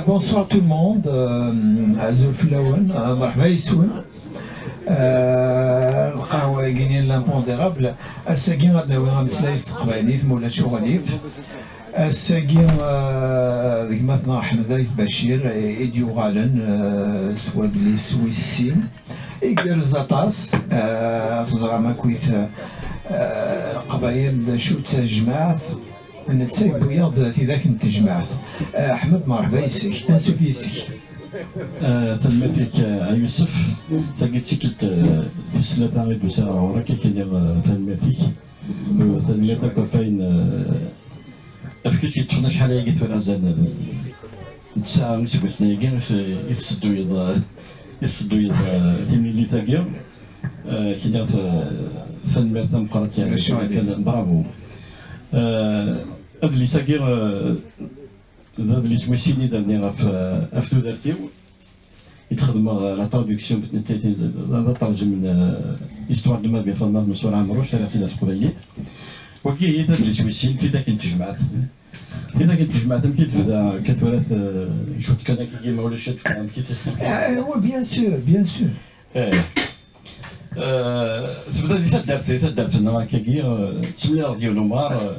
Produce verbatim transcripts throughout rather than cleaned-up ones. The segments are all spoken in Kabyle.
Bonsoir tout le monde, euh, azul fell-awen, euh, merḥba yes-wen. Euh, lqahwa-agi-nni n l'impondérable. Ass-agi ad d-nawi ameslay s teqbaylit, ma ulac uɣilif. Ass-agi, euh, d gma-tneɣ Ḥmed Ayt Bacir i, i d-yuɣalen, euh, s wadlis wis sin. Igerrez aṭas, euh, teẓram akkit, euh, Leqbayel d acu d tajmaɛt. Netta yewwi-yaɣ-d tidak n tejmaɛt. Eh, Ḥmed, merḥba yes-k, ansuf yes-k. Eh, tanemmirt-ik, eh, a Yusef. Tagi d tikkelt, eh, tis tlata i d-usiɣ ɣur-k, ad k-iniɣ, eh, tanemmirt-ik. Eh, tanemmirt akk ɣef wayen, eh, ɣef kečč yeṭṭfen acḥal ayagi tura azal, eh, n tesɛa iseggasen-agi i s-, i tessedduyeḍ, eh, i tessedduyeḍ, eh, timlilit-agi. Eh, k-iniɣ, eh, tanemmirt tameqqrant, yeɛni, bravo. Eh, adlis-agi, eh, d adlis wis sin i d-rniɣ ɣef, eh, ɣef tudert-iw. I d-xedmeɣ, eh, la traduction, d, d aṭerjem n, eh, Histoire de ma vie, Faḍma Mesɛud Ɛemruc, rriɣ-tt-id ɣer teqbaylit. Wagi ihi d adlis wis sin, Tidak n tejmaɛt. Tidak n tejmaɛt, amek i tebda? Akka tura, eh, cwiṭ kan akkagi, ma ulac ad tefhem amek i t-, Eh, oui, bien sûr, bien sûr. Eh. Eh, tebda di taddart, di taddart-nneɣ akkagi, eh, ttemlaleɣ d yiwen umɣar, eh,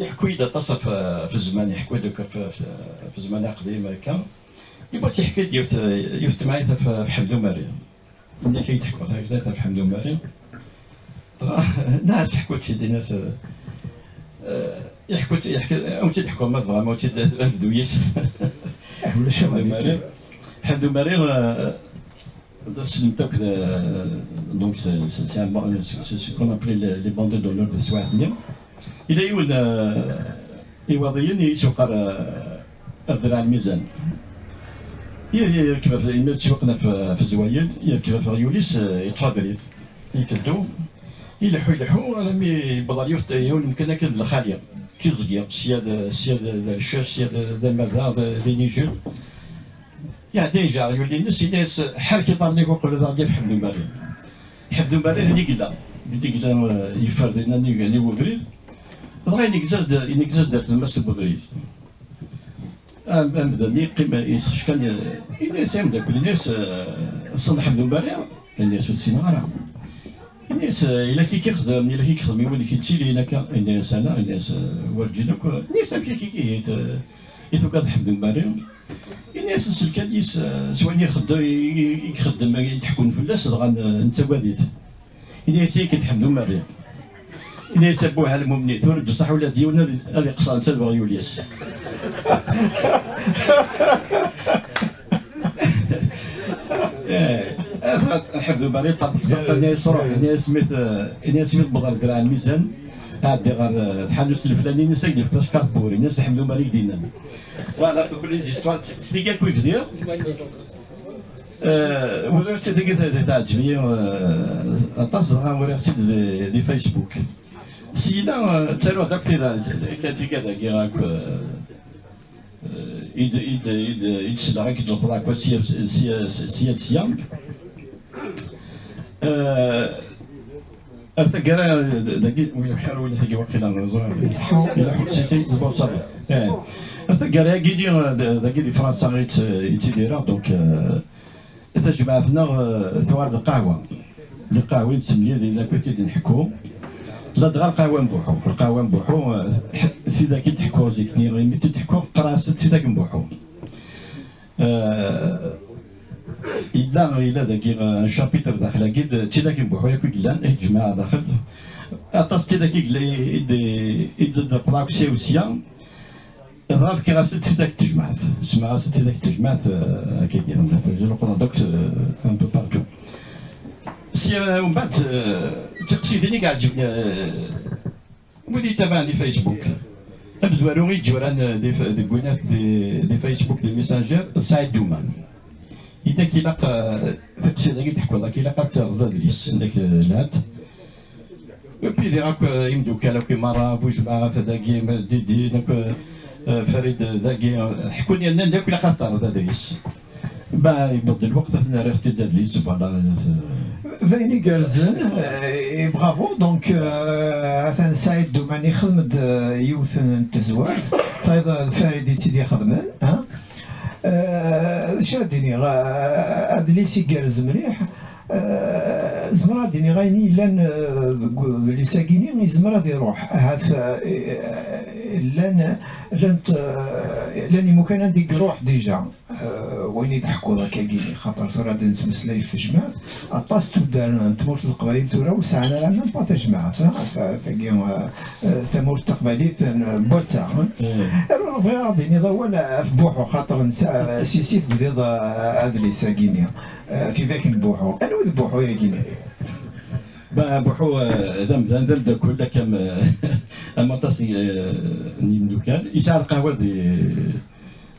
iḥekku-yi-d aṭas ɣef, ɣef zzman, iḥekku-yi-d akk ɣef, ɣef, ɣef zzman aqdim akka. Yiwwas iḥekku-yi-d yiwet, yiwet temɛayt ɣef, ɣef Ḥemd Umari. Nniɣ-ak ad yi-d-teḥkuḍ tamɛayt ɣef Ḥemd Umari. Dɣa, nniɣ-as ḥku-tt-id, yenna-t, eh, iḥku-tt, iḥku, ad wen-tt-id-ḥkuɣ ma tebɣam, ad wen-tt-id, ad nebdu yis. Eh, ulac aɣilif. Ḥemd Umari. Ḥemd Umari, eh, Tessnemt akk, euh, donc c'est, c'est, c'est un bon, c'est, c'est ce qu'on appelait les, les bandits d'honneur de teswiɛt-nni. Yella yiwen, euh, iwaḍiyen i s-yeqqar, euh, Abdelali Lmizan. I, i, yerkeb ɣef, imi ttewqen ɣef, ɣef Zwayen, yerkeb ɣef ɣyul-is, euh, yeṭṭef abrid. Iteddu, ileḥḥu, ileḥḥu, alami yewweḍ ɣer yiwet, yiwen umkan akka d lxali, d tiẓgi, sya d, sya d, d Rcas, sya d, d Amada, d, d Inijel. Iɛedda ijeɛɛer yulli-ines, yenna-yas: "Ḥerrek iḍarren-ik uqbel ad aɣ-d-yaf Ḥemd Umari." Ḥemd Umari din i yella, din i yella, eh, yeffer dinna nnig, nnig ubrid. Dɣa ineggez-as-d, ineggez-as-d ar tlemmast n ubrid. Am-, amdan-nni yeqqim yesxec kan, eh, yenna-yas i umeddakel-ines, eh, "Tessneḍ Ḥemd Umari?" Yenna-yas: "Ur t-ssineɣ ara." Yenna-yas: "Eh, yella kik ixdem, yella kik ixdem i wid k-yettilin akka?" Yenna-yas: "Ala." Yenna-yas: "Eh, werǧin akk." Yenna-yas: "Amek kik ihi t-, i tugaḍ Ḥemd Umari?" Ini-as nsel kan yis, eh, s wayen ixeddem, i, i, i ixeddem, i d-ḥekkun fell-as, dɣa n-, nettagad-it. Ini-as yakan Ḥemd Umari. Ini-as: "A Buha Lmumni, tura d-usaḥ ula d yiwen ad, ad iqṣer netta d weɣyul-is." Eh, dɣa Ḥemd Umari ṭṭerḍeq-tt, ini-as: "Ruḥ." Ini-as: "Mi t-, ini-as mi tewweḍ ɣer Draɛ Lmizan, ɛeddi ɣer, eh, tḥanut leflani, ini-as ad k-d-yefk tacekkart n wuri." Ini-as Ḥemd Umari i k-d-yennan. Voilà, toutes les histoires, s tigi akk i bdiɣ. Euh, uriɣ-tt-id, tagi t-, teɛǧeb-iyi, euh, aṭas, dɣa uriɣ-tt-id di, di Facebook. Syin, euh, ttaruɣ-d akk tida, kan tigad-agi akk, euh, euh, i d, i d, i d, i d-selleɣ akk d leqḍeɛ akk sya, sya, sya d sya. Euh, Ar taggara dagi, wi ḥar win higi waqila ẓriɣ. Ileḥḥu. Ileḥḥu, si, si, bon, ça va. Eh. Ar taggara-agi di, dagi di Fransa i tt-, i ttidireɣ, donc, euh, tajmaɛt-nneɣ, euh, tuɣal d lqahwa. D lqahwa i nettemlil, d akk i d-nḥekku. Ladɣa lqahwa n Buḥu. Lqahwa n Buḥu, euh, ḥ-, tidak i d-ḥekkuɣ zik-nni, imi t-id-ḥekkuɣ, qqareɣ-as-d tidak n Buḥu. Euh, yella, yella dagi, euh, un chapitre daxel-agi d tidak n Buḥu yakk i yellan, i d-jemɛeɣ daxel. Aṭas n tidak i yella, i d-, i d-, d-leqḍeɣ akk sya u sya. Dɣa fkiɣ-as-d tidak n tejmaɛt. Semmaɣ-as-d tidak n tejmaɛt, euh, akkagi, leqḍeɣ-d akk, euh, un peu partout. Sya, euh, umbeɛd, euh, d tiqsiḍin i iɛeǧben, euh, Wid yettabaɛen di Facebook. Amezwaru i d-yuran, eh, di f-, deg winat di, di Facebook, di Messenger, d Saɛid Duman. Yenna-k ilaq, eh, tiqsiḍin i d-teḥkiḍ, ak ilaq ad terreḍ adlis, yenna-k, eh, lhant. Et puis diɣ akk, eh, imeddukal akk i merra, Bujmaɛat dagi, Didi, akk, eh, Farid dagi, eh, ḥekkun yenna-d akk ilaq ad terreḍ adlis. Ba, yewweḍ lweqt ad ten-rreɣ-t-id adlis, voilà. D ayen igerrzen, eh, bravo. Donc, eh, atan Saɛid Dumani ixdem-d, eh, yiwet n tezwart, tayeḍ d Farid i tt-id-ixedmen, hein? Eh, d acu ara d-iniɣ? Eh, adlis igerrez mliḥ. Eh, zemreɣ ad d-iniɣ ayen yellan, eh, deg udlis-agi-ni, yezmer ad iruḥ. Ahat, eh, llan, llant, eh, llan imukan anda i iruḥ déjà. Eh, wayen i d-ḥkuḍ akkagi-ni, xaṭer tura ad nettmeslay ɣef tejmaɛt, aṭas n tuddar n tmurt n Leqbayel tura ur sɛan ara même pas tajmaɛt, ha, ta-, tagi, eh, eh, tamurt taqbaylit n, n wass-a, ha. Alors, bɣiɣ ad d-iniḍ awal ɣef Buḥu, xaṭer nsa-, s yis-i tebdiḍ, eh, adlis-agi-ni, eh, tidak n Buḥu. Anwa i d Buḥu-agi-ni? Ba, Buḥu, eh, d amdan, d amdakel, akka am, eh, am aṭas n, eh, n yimdukal. Yesɛa lqahwa di,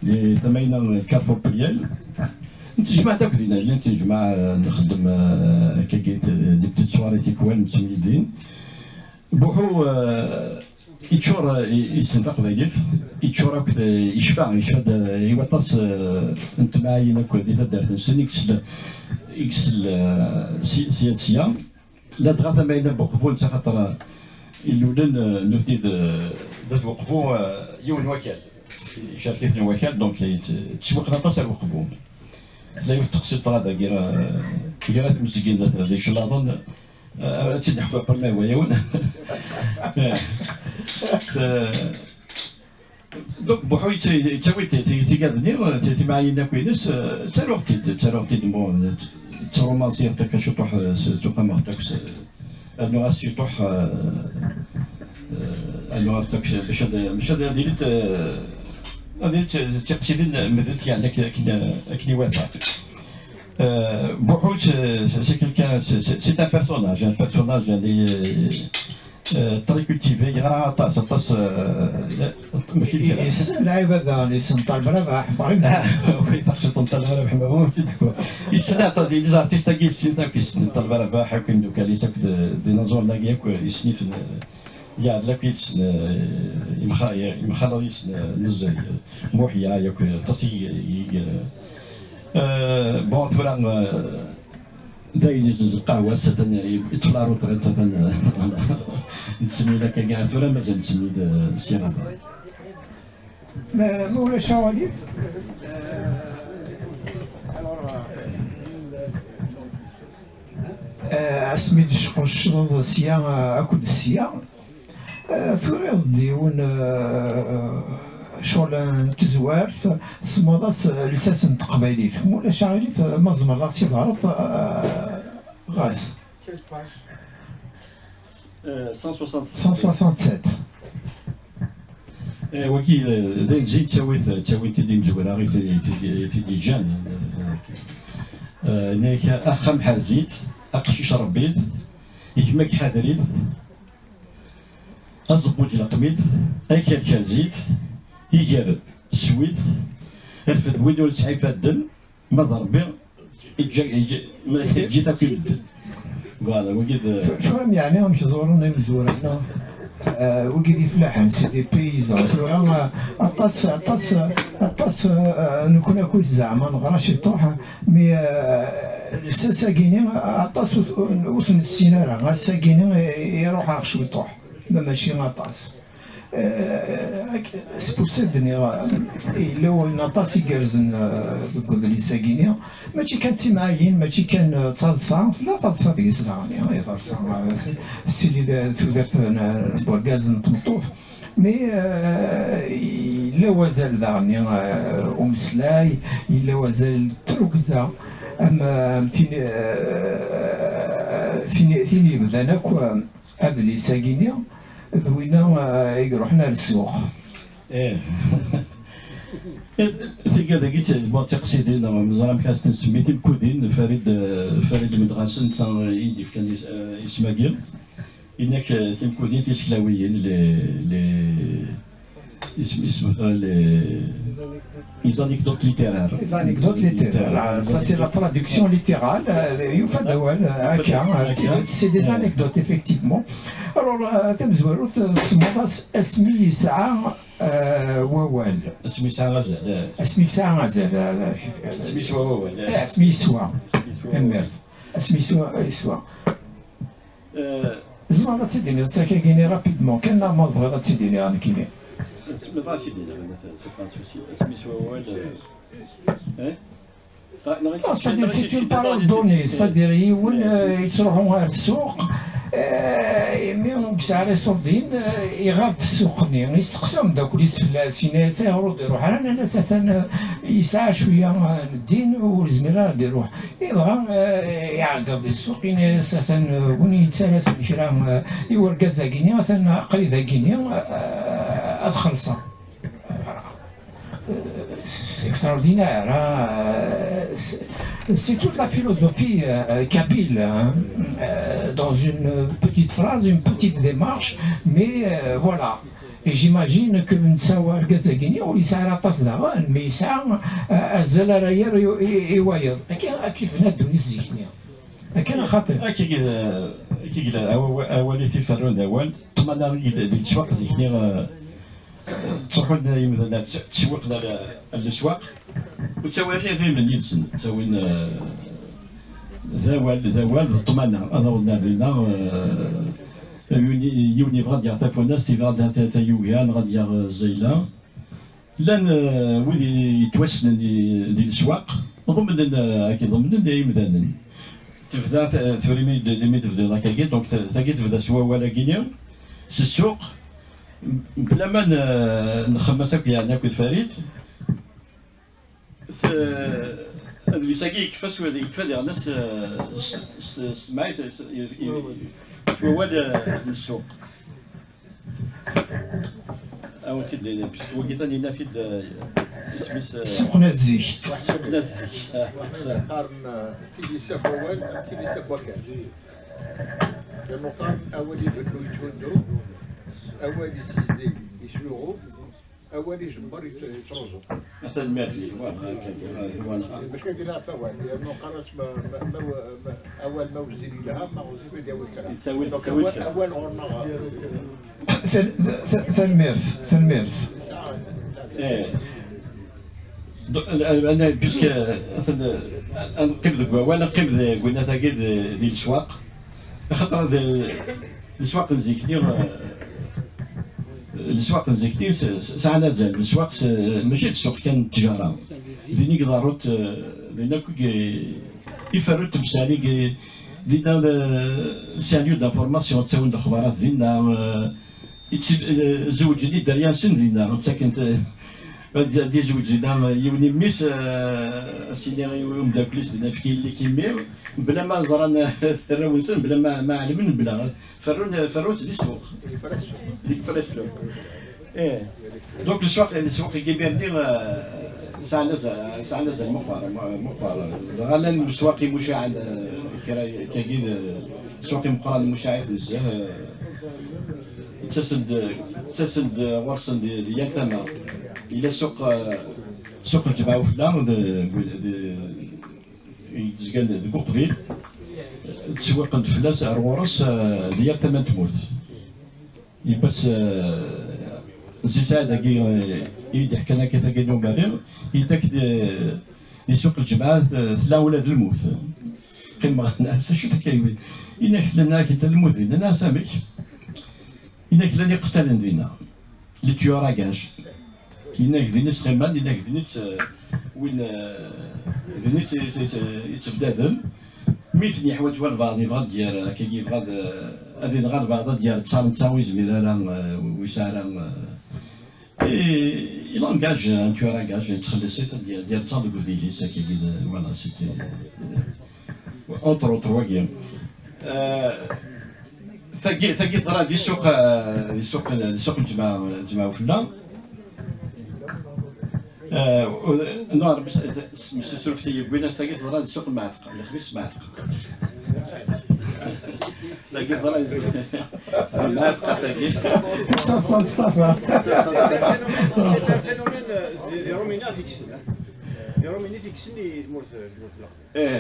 di tama-ina n Carrefour Pleyel. Nettejmaɛ-d akk dinna, nettejmaɛ, eh, nxeddem, eh, akkagi, t-, des petites soirées tikwal, nettemlil din. Buḥu, eh, yeččur, eh, i-, yessen taqbaylit, yeččur akk, eh, yecfa, yecfa-d, eh, i waṭas, eh, n temɛayin akk di taddart-nsen, i yesel, i yesel, eh, si-, sya d sya. Ladɣa tama-ina n Buqbu, netta xaṭer, eh, ilulen, eh, nutni d, d at Buqbu, eh, yiwen wakal. Icerk-iten wakal, donc, yettwiqen aṭas ar Buqbu. Tella yiwet teqsiṭ dɣa dagi, eh, gar At Mezgin d At, d Icellaḍen, eh, ad tt-id-neḥku après ma yehwa-yawen. Eh, t-, Donc, Buḥu yettawi-d ti-, ti-, tigad-nni, ti-, timɛayin akk-ines, eh, ttaruɣ-t-id, ttaruɣ-t-id, bon, ttrumansiɣ-t akka ciṭuḥ, eh, s-, ttuqameɣ-t akk s-, rnuɣ-as ciṭuḥ, eh, eh, rnuɣ-as-t akk s-, bac ad, bac ad, ad ilint, eh, ad ilint d tiqsiḍin medlent, yeɛni, akken, akken, akken iwata. Eh, Buḥu, c'est, c'est quelqu'un, c'est, c'est, c'est un personnage, un personnage, yeɛni, eh, Eh, très cultivé, yeɣra aṭas, aṭas, eh, mačči d kra. Yessen lɛibad daɣen, yessen Ṭaleb Rabaḥ, par exemple. Oui, taqsiṭ n Ṭaleb Rabaḥ, ma bɣiɣ ad tt-id-ḥkuɣ. Yessen aṭas, les artistes-agi yessen akk, yessen Ṭaleb Rabaḥ akk, imeddukal-is akk, d, d inaẓuren-agi akk, yessen-iten, eh, yeɛdel akk yid-sen, eh, yemxa-, yemxalaḍ yid-sen, eh, nezzeh, eh, Muḥya, yakk, aṭas i, i, eh, eh, bon, tura, eh, D ayen yezzenz lqahwa-s, atan yeṭṭef la retraite, atan, nettsemmi-d akka gar tura, mazal nettsemmi-d, eh, sya ɣer da. Ma, ma ulac aɣilif, eh, alors, eh, asmi d-tecqucceḍ sya, eh, akked sya, Eh, turiḍ-d yiwen, eh, ccɣel n tezwart, tsemmaḍ-as lsas n teqbaylit. Ma ulac aɣilif, ma tzemreḍ ad ɣ-tt-id-terreḍ, eh, ɣas. Quelle page ? Euh, cent soixante-sept. Cent soixante-sept. Eh, wagi, eh, d ayen zi ttawit, ttawin-t-id imezwura i t-, i t-, i t-id-yeǧǧan. Eh, eh, nniɣ-ak, axxam ḥerz-it, aqcic ṛebbi-t, gma-k ḥader-it, aẓewweǧ leqm-it, akal kerz-it, iger swi-t, rfed win ur nesɛi ifadden, ma d Ṛebbi, iǧǧa, iǧǧa, ma teǧǧit akk i medden. Voilà, wagi d... Tura, yeɛni, amek ẓuren imezwura-nneɣ, eh, wagi d ifellaḥen, c'est des paysans. Tura, eh, aṭas, aṭas, aṭas, eh, nekkni akk zeɛma neɣra ciṭuḥ, mais, eh, lsas-agi-ni, aṭas ur t-, ur t-nessin ara. Ass-agi-ni, eh, iruḥ-aɣ cwiṭuḥ, ma mačči aṭas. Eh, c'est pour ça d-nniɣ, eh, yella wayen aṭas igerrzen, eh, deg udlis-agi-ni. Mačči kan d timɛayin, mačči kan, eh, d taḍsa, tella taḍsa deg-s daɣen, eh, taḍsa, eh, tettili d tudert n, n urgaz, n tmeṭṭut. Mais, eh, yella wazal daɣen, eh, umeslay, yella wazal n trugza, am, am tin, eh, tin, tin yebdan akk, eh, adlis-agi-ni, d winna, eh, i iruḥen ar ssuq. Eh. Tigad-agi d tiqsidin, neɣ neẓra amek ara s-nsemmi, timkudin, Farid, eh, Farid Medɣasen, netta i d-yefkan is-, eh, isem-agi. Yenna-k, eh, timkudin tiseklawiyin, les, les, isem, isem, eh, les, les anecdotes littéraires. Les anecdotes littéraires. Ah, ça, c'est la traduction littérale. Euh, yufa-d awal, euh, akka, euh, tidet, c'est des anecdotes, effectivement. Alors, euh, tamezwarut, euh, tsemmaḍ-as asmi yesɛa, euh, wawal. Asmi yesɛa azal, eh. Asmi yesɛa azal, eh, eh, asmi yeswa wawal, eh. Eh, asmi yeswa. Asmi yeswa wawal. Tanemmirt. Asmi yeswa, yeswa. Eh, tzemreḍ ad tt-id-tiniḍ sakagini rapidement kan, neɣ ma tebɣiḍ ad tt-id-iniɣ nekkini? Ma tebɣiḍ ad tt-id-iniɣ, c'est pas un souci. Asmi yeswa wawal, eh, Non, c'est-à-dire, c'est une parole donnée, c'est-à-dire, yiwen, euh, yettruḥu ɣer ssuq, euh, imi ur yesɛi ara iṣurdiyen, euh, iɣab f ssuq-nni, yesteqsa ameddakel-is fell-as, yenna-yas: "Ayɣer ur d-iruḥ ara?" Nnan-as: "Atan, euh, yesɛa cwiya, euh, n ddin, ur yezmir ara ad iruḥ." Dɣa, euh, iɛeggeḍ di ssuq, yenna-yas: "Atan, euh, win yettalasen kra, euh, i urgaz-agi-nni, atan aql-i dagi-nni, euh, ad xellṣeɣ." C'est extraordinaire, hein. C'est, c'est toute la philosophie, euh, kabyle, hein. Euh, dans une petite phrase, une petite démarche, mais, euh, voilà. Et j'imagine que netta urgaz-agi-nni ur yesɛi ara aṭas daɣen, mais yesɛa, euh, azal ara yerr i, i, i wayeḍ. Akka, akka i tebna ddunit zik-nni. Akka, axaṭer. Akka i d, akka i d, awa-, awal i t-iferrun d awal. Ṭṭmana i d, di leswaq zik-nni, euh, ttruḥun yimdanen ar tt-, ttewwiqen ar, ar leswaq. Ur ttawin ara idrimen yid-sen. Ttawin, euh, d awal, d awal, d ṭṭmana. Ad awḍen ar dinna, euh, yiwen, yiwen yebɣa ad yaɣ tafunast, yebɣa ad yaɣ ta-, tayuga, neɣ ad yaɣ, euh, zzayla. Llan, euh, wid yettwassnen i, di leswaq, ḍemnen, euh, ak-, ḍemnen imdanen. Tebda, t-, tura imi d-, imi d-tebdiḍ akkagi, donc t-, tagi tebda s wawal-agi-nni, s ssuq, bla ma n-, nxemmem-as akk, yeɛni akked Farid. T-, adlis-agi yekfa s, yekfa diɣen s, s, s, s, s, s wawal, euh, n ssuq. Awen-t-id-nini, puisque wagi Taninna t-id, eh, isem-is, eh, Ssuq n at zik. Ssuq n at zik. Ah, qqaren, eh, tilisa n wawal am tilisa n wakal. Yernu qqaren awal ibennu yetthuddu, awal yessizdig yesluɣu, awal ijemmer yet-, yettruẓu. Tanemmirt i gma. Bac kan kra ɣef awal, yernu qqar-as ma, ma, ma, ma, awal ma wezzil yelha, ma ɣezzif ad yawi kra. Yettawi-d, donc yettawi-d awal, kra. Awal ɣur-neɣ. Sel-, se-, se-, tanemmirt, tanemmirt. Eh. Do-, eh, eh, puisque, eh, ad neqqim deg wawal, ad neqqim deg winat-agi di, di leswaq. Axaṭer d, leswaq n zik-nni, eh, leswaq n zik-nni s-, s-, sɛan azal. Leswaq s-, mačči d ssuq kan n ttjara. Din i iḍerru-, eh, din akk i, i ferru temsal i, dinna, eh, c'est un lieu d'information, ttawin-d lexbarat dinna, eh, Yettib-, eh, zewǧen iderya-nsen dinna, ttaken-t, eh, ad, ad izewǧ dinna yiwen i mmi-s, eh, ad s-yini i umeddakel-is dinna, efk-iyi-d i mmi, mebla ma ẓran arraw-nsen, mebla ma, ma ɛelmen, mebla ferrun, ferrun-tt di ssuq. Di yefra ssuq. Ih. Donc, leswaq, leswaq n yimir-nni, eh, sɛan azal, sɛan azal meqqar, mu-, meqqar. Dɣa llan leswaq imucaɛen, eh, kra, kagi d leswaq imeqqranen mucaɛit nezzeh, eh, Ttasen-d, ttasen-d ɣur-sen di, di yal tama. Yella ssuq, eh, ssuq lǧemɛa ufella, d, d, d, yezgan deg uqbil. Ttewwiqen-d fell-as, ar ɣur-s, eh, di yal tama n tmurt. Yiwwas, eh, Zi Saɛid-agi, eh, i yi-d-iḥkan akka tagi n umari, yenna-k di, di ssuq lǧemɛa, eh, tella ula d lmut. Qqimeɣ, s acu takaywi? Yenna-k tella, nnan-ak, tella lmut din. Nnan-as amek? Yenna-k llan iqettalen dinna, les tueurs à gages. Yenna-k din i sɣiman, yenna-k din i tt-, win, eh, din i tt-, i tt-, i tt-, i ttebdaden. Mi ten-yeḥwaǧ walbeɛḍ, yebɣa ad d-yerr, akkagi yebɣa ad, ad ineɣ albeɛḍ, ad d-yerr ttaṛ netta ur yezmir ara, eh, ur yesɛi ara, eh, i, i langage, un tueur à gages, yettxelliṣ-it, ad d-yerr, ad d-yerr ttaṛ deg ubdil-is, akkagi d, voilà, c'était, eh, entre autres, wagi. Eh, Tagi, tagi teḍra di ssuq, eh, di ssuq, di ssuq n Ǧemɛa, Ǧemɛa Ufella. Eh, u-, non, Rebbi s-, s-, s-, surfet-iyi, wwin-as tagi teḍra di ssuq n Mɛetqa, lexmis n Mɛetqa. Tagi teḍra di ssuq n Mɛetqa, tagi. C'est un phénomène, c'est un phénomène, euh, des, des Roumaniens avec, des Roumaniens avec, Ih,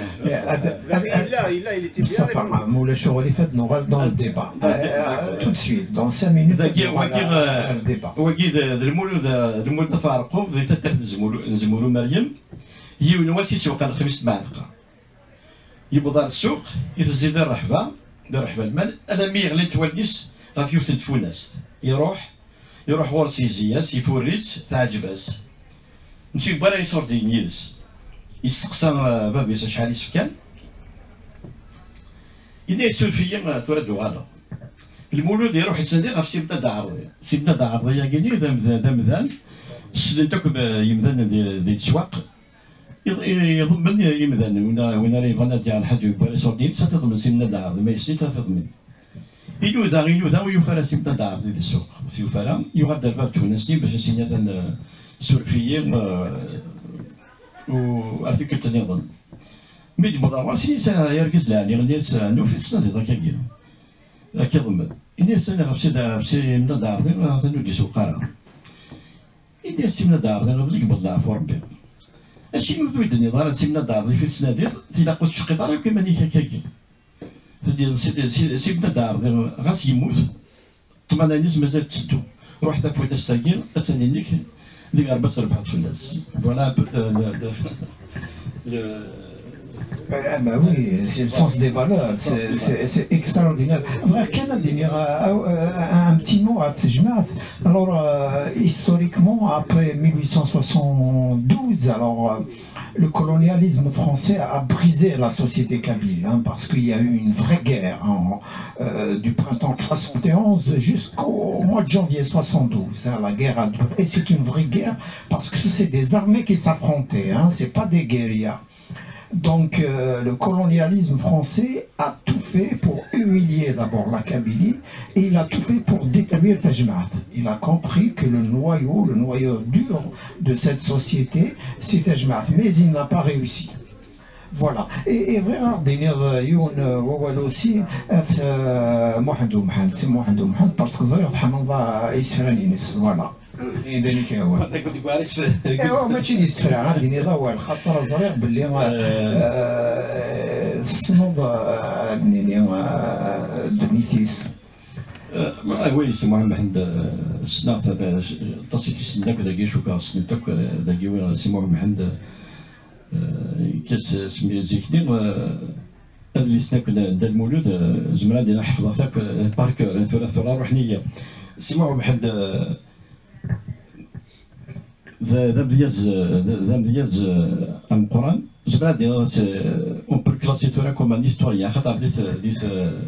Mustafa, ma ulac aɣilif, ad nuɣal dans le débat. Euh, tout de suite, dans cinq minutes, ad nuɣal, euh, dans le débat. Wagi d, d Lmulud, d Lmulud At Ɛerqub, di taddart n Zmul-, n Zmuru Meryem. Yiwen wass isewweq lexmis n Mɛetqa. Yewweḍ ar ssuq, itezzi di rreḥba, di rreḥba lmal, alammi yeɣli-d wallen-is ɣef yiwet n tfunast. Iruḥ, iruḥ ɣur-s, yezzi-yas, ifurr-itt, teɛǧeb-as. Mačči yewwi ara iṣurdiyen yid-s. Yesteqsa, eh, bab-is acḥal i s-fkan. Yenna-yas: "Suref-iyi, eh, tura ad d-uɣaleɣ." Lmulud iruḥ yettnadi ɣef Si Mennad Aɛerḍi. Si Mennad Aɛerḍi-agi d amdan, d amdan ssnen-t akk, eh, yimdanen di, di leswaq. Iḍ-, i-, iḍemmen imdanen. Win, win ara yebɣan ad yaɣ lḥaǧa yewwi ara iṣurdiyen, s ad t-iḍmen Si Mennad Aɛerḍi, ma yessen-it ad t-iḍmen. Inuda, inuda, ur yufi ara Si Mennad Aɛerḍi di ssuq. Ur t-yufi ara, yuɣal-d ar bab Tfunast-nni bac ad s-yini: "Atan, eh, suref-iyi, eh, u-, artikelt nniḍen." Mi d-yewweḍ ɣur-s, ini-as: "Ay argaz lɛali," ini-as, "nufi tettnadiḍ akkagi, akka iḍemmen." Ini-as: "Aniɣ ɣef Si-, ɣef Si Mennad Aɛerḍi, atan ur d-isewweq ara." Ini-as: "Si Mennad Aɛerḍi, iḍelli yewweḍ leɛfu Rebbi. Acimi ur d-tenniḍ ara d Si Mennad Aɛerḍi i tettnadiḍ, tilaq ur tettceqqiḍ ara akk iman-ik akkagi?" Teddiḍ Si, Si, Si Mennad Aɛerḍi, ɣas yemmut, ṭṭmana-ines mazal tetteddu. Ruḥ tafunast-agi, attan inek, deg Rebbi ad trebḥeḍ fell-as. Voilà un peu le, le, le, le, Ah bah oui, c'est le sens des valeurs, c'est, c'est, c'est extraordinaire. Bɣiɣ kan ad d-iniɣ, euh, euh, un petit mot ɣef tejmaɛt. Alors, euh, historiquement, après mille huit cent soixante-douze, alors, euh, le colonialisme français a brisé la société kabyle, hein, parce qu'il y a eu une vraie guerre, hein, euh, du printemps soixante et onze jusqu'au mois de janvier soixante-douze, hein. La guerre a duré, c'est une vraie guerre, parce que c'est des armées qui s'affrontaient, hein, c'est pas des guérillas. Donc, euh, le colonialisme français a tout fait pour humilier d'abord la Kabylie et il a tout fait pour détruire Tejmaɛt. Il a compris que le noyau, le noyau dur de cette société, c'est Tejmaɛt. Mais il n'a pas réussi. Voilà. Et, et bɣiɣ ad d-iniɣ, euh, yiwen, euh, wawal aussi ɣef, euh, Muḥend Umḥend, Si Muḥend Umḥend, parce que ẓriɣ tḥemmleḍ, euh, isefra-ines. Voilà. Idani-k awal. Iwa, mačči d isefra, ad d-tiniḍ awal, xaṭer ẓriɣ belli, euh, tessneḍ, euh, ad nini, euh, ddunit-is. Ah oui, Si Muḥend Mḥend, euh, ssneɣ-t, euh, aṭas i t-issnen akk dagi, cukkeɣ ssnen-t akk, euh, dagi, wi, Si Muḥend Mḥend, euh, yekkes, euh, smi zik-nni, euh, adlis-nni akk n Dda Lmulud, euh, zemreɣ ad d-iniɣ ḥefḍeɣ-t akk, euh, par cœur, euh, tura, tura ruḥen-iyi. Si Muḥend Mḥend, euh, d, d amedyaz, d, d amedyaz, eh, ameqqran. Zemreɣ ad d-iniɣ, eh, on peut le classer tura comme un historien, axaṭer di t-, di t-,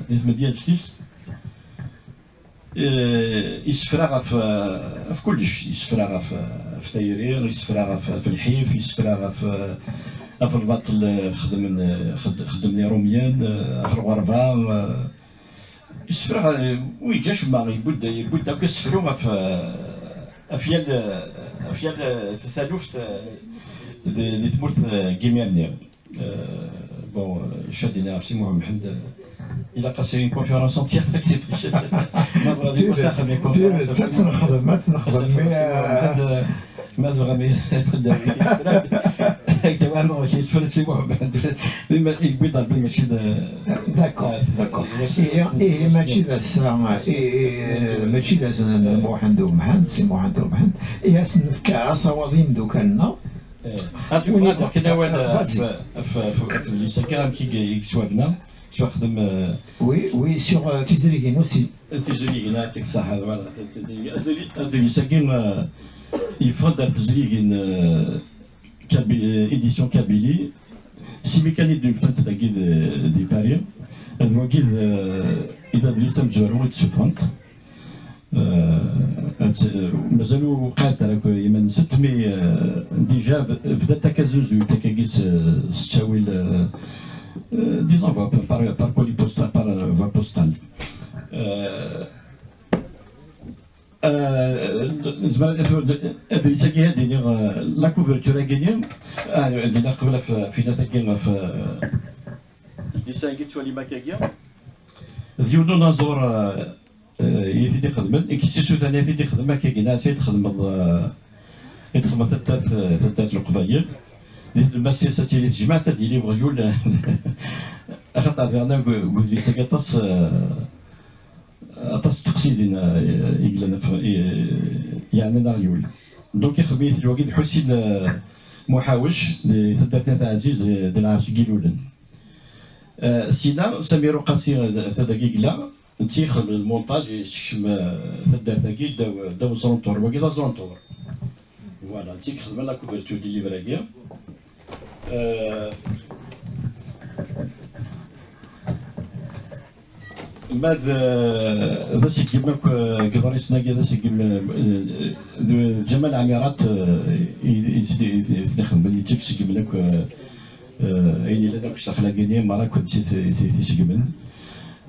di tmedyazt-is, eh, isefra ɣef, eh, ɣef kullec. Isefra ɣef, eh, ɣef tayri, isefra ɣef, ɣef lḥif, isefra ɣef, eh, ɣef lbaṭel, eh, xedmen, eh, xed-, xedmen Iṛumyen, eh, ɣef lɣerba, eh, Isefra, eh, ur yeǧǧa acemma, yewwi-d, yewwi-d akk isefru ɣef, eh, ɣef yal, eh, ɣef yal, eh, taluft, eh, di, di tmurt, eh, n yimir-nni. Eh, bon, eh, cad-nni ɣef Si Muḥ Mḥend, eh, ilaq-as une conférence entière. Ma bɣiḍ yiwwas axxam une conférence. Tidet, ad tt-nexdem, ad tt-nexdem, mais, eh, Ma tebɣam ad d-awiɣ isefra, ad d-awiɣ isefra n Si Muḥ Mḥend. Yewwi-d Rebbi, mačči d. D'accord, d'accord. Ihi, ihi mačči d ass-a, ihi, mačči d ass n Muḥend Umḥend, Si Muḥend Umḥend. Ihi ad s-nefk asawaḍ i yimeddukal-nneɣ. Ad d-awiɣ kan awal ɣef, ɣef, ɣef, ɣef adlis-agi, amek i, i yettwabna, yettwaxdem. Oui, oui, sur, euh, tizrigin aussi. Tizrigin, yeɛṭik ṣṣeḥḥa, voilà. Adlis-agi, euh, yeffeɣ-d ar tezrigin, euh, Kaby-, édition Kabylie, simi kan i d-ulfant dagi di, di Paris. D wagi d, i d adlis amezwaru i d-ssufɣent. Eh, mazal ur wqiɛent ara akk iman-nsent, mais, eh, déjà b-, bdant akka zuzuyent akkagi s, s ttawil, eh, eh, disons, par, par, par colis postal, par, eh, voie postale. Eh, Eh, nezmer ad, ad, adlis-agi ad d-iniɣ, eh, la couverture-agi-nni, ah, ad d-iniɣ qbel ɣef, ɣef inat-agi, ɣef, eh, adlis-agi tettwalim akkagi. D yiwen unaẓur, eh, eh, i t-id-ixedmen, i k-issisutren i t-id-ixdem akkagi, neɣ i t-id-txedmeḍ, eh, i d-txedmeḍ taddart, eh, taddart n Leqbayel. Di tlemmast-is ad tili tejmaɛt, ad yili weɣyul, axaṭer diɣen deg, deg udlis-agi aṭas, eh, Aṭas n teqsidin, eh, i yellan ɣef, i, yeɛnan aɣyul. Donc, ixdem-it wagi d Ḥusin, eh, Muḥawec, di taddart n At Ɛziz, di, di lɛerc n Yilulen. Eh, sina, Samir Uqasi, eh, tadagi yella, netta ixdem lmunṭaj, yessekcem, eh, taddart-agi ddaw, ddaw uẓrunṭur. Wagi d aẓrunṭur. Voilà, d nekk i ixedmen la couverture du livre-agi. Euh, Ma d, d aseggem akk, eh, deg iḍrisen-agi, d aseggem, eh, d Ǧamal Ɛmirat, eh, i, i, i, i ten-ixedmen, yeǧǧa-d seggmen akk, eh, eh, ayen yellan akk s daxel-agi-nni, merra akk d ti-, ti-, ti-, tiseggmen.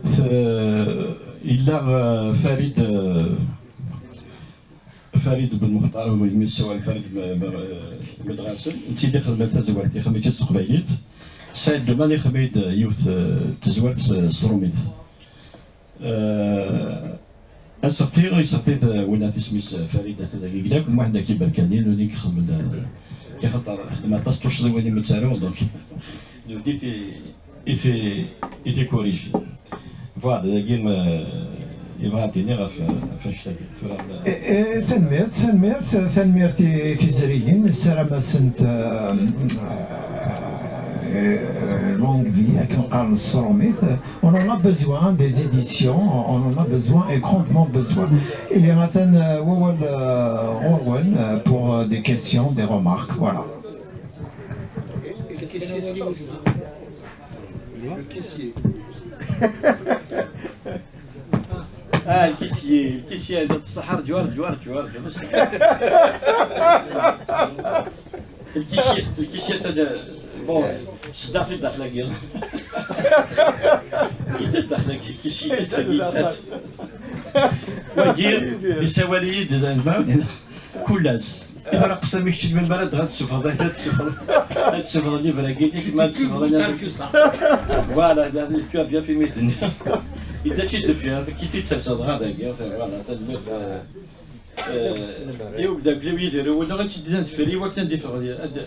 T-, yella, eh, Farid, eh, Farid Ben Muxtar, mi nessawal Farid M-, M-, Medɣasen, netta i d-ixedmen tazwart, ixdem-itt s teqbaylit. Saɛid Duman ixdem-iyi-d yiwet, eh, n tezwart s, s trumit. Eh, aseɣti, iseɣti-t, eh, winat isem-is, eh, Farid, atan dagi, akked Muḥend Akiberkani, nutni i ixedmen, eh, axaṭer xedmen aṭas n tuccḍiwin i mi ttaruɣ, donc, nutni i ti-, i ti-, i t-ikkurijin. Voilà, dagi, eh, yebɣa ad d-iniɣ ɣef, ɣef annect-agi. Tura, eh, Eh, eh, tanemmirt, tanemmirt, tanemmirt i, i tizrigin, nessaram-asent, eh, eh, longue vie, akken qqaren s trumit. On en a besoin des éditions, on en a besoin et grandement besoin. Et atan, eh, wawal, eh, ɣur-wen, eh, pour, eh, des questions, des remarques, voilà. Le caissier. Ah, le caissier, le caissier, هذا الصحة، جوار، جوار، جوار، جوار. Le caissier, le caissier, هذا، bon، صداع في الداخل، هكذا. يدير الداخل، le caissier، يدير الداخل. ويدير، يسوى لي يد، ما كل الناس. إذا راه قسم يكتب من برد، غتسفر، غتسفر، غتسفر اللي براكي، ديك ما تسفر، أنا. Voilà, هذا الشيء بيان في ميدن. إذا تشد فيها، كي تتسلسل، هذا هي، voilà، تنمير، آه، آه، يبدا كل يدير، ولا غتشد لنا تفري، وكنا ندير فغ-، أد-،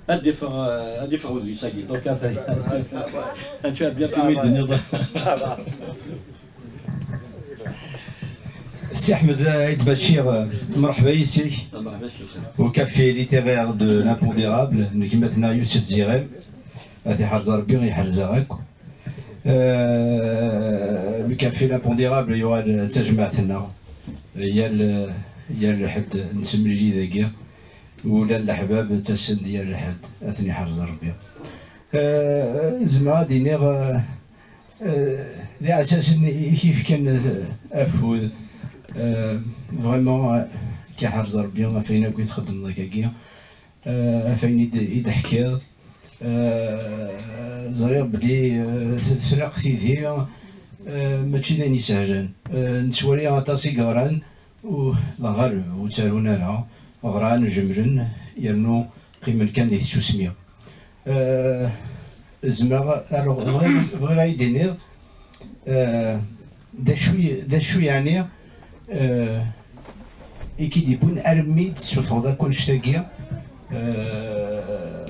أدي فغ-، أدي فغ وزي ساقي. Donc، هذا هي. هذا شيء بيان في ميدن، يلا. Si Ahmed Aïd Bachir, euh, مرحبا يسيك. مرحبا يسيك. Au café littéraire de l'Impondérable, n gma-tneɣ Youssef Zirem, ad t-iḥrez Rebbi, iḥrez-aɣ akk. Euh, le café l'Impondérable yuɣal d tajmaɛt-nneɣ. Yal, yal ḥedd nettemlili dagi. Ula d leḥbab ttasen-d yal ḥedd, ad ten-iḥrez Rebbi. Euh, zemreɣ ad d-iniɣ, euh, Eh, d iɛessasen i k-yefkan, eh, afud. Eh, vraiment, eh, k-iḥrez Rebbi ɣef wayen akk i txeddmeḍ akkagi. Eh, ɣef wayen i d-, i d-teḥkiḍ. Eh, ẓriɣ belli, eh, t-, tlaq tidi, eh, mačči d ayen isehlen. Eh, nettwali aṭas i yeɣran, u-, la ghaleb, ur ttarun ara, ɣran, jemlen, yernu qqimen kan di tsusmi. Euh, zemreɣ, alors, bɣiɣ, bɣiɣ ad yi-d-tiniḍ, euh, d acu, d acu yeɛni, euh, i k-id-yewwin armi d-tessuffɣeḍ akk annect-agi? Euh,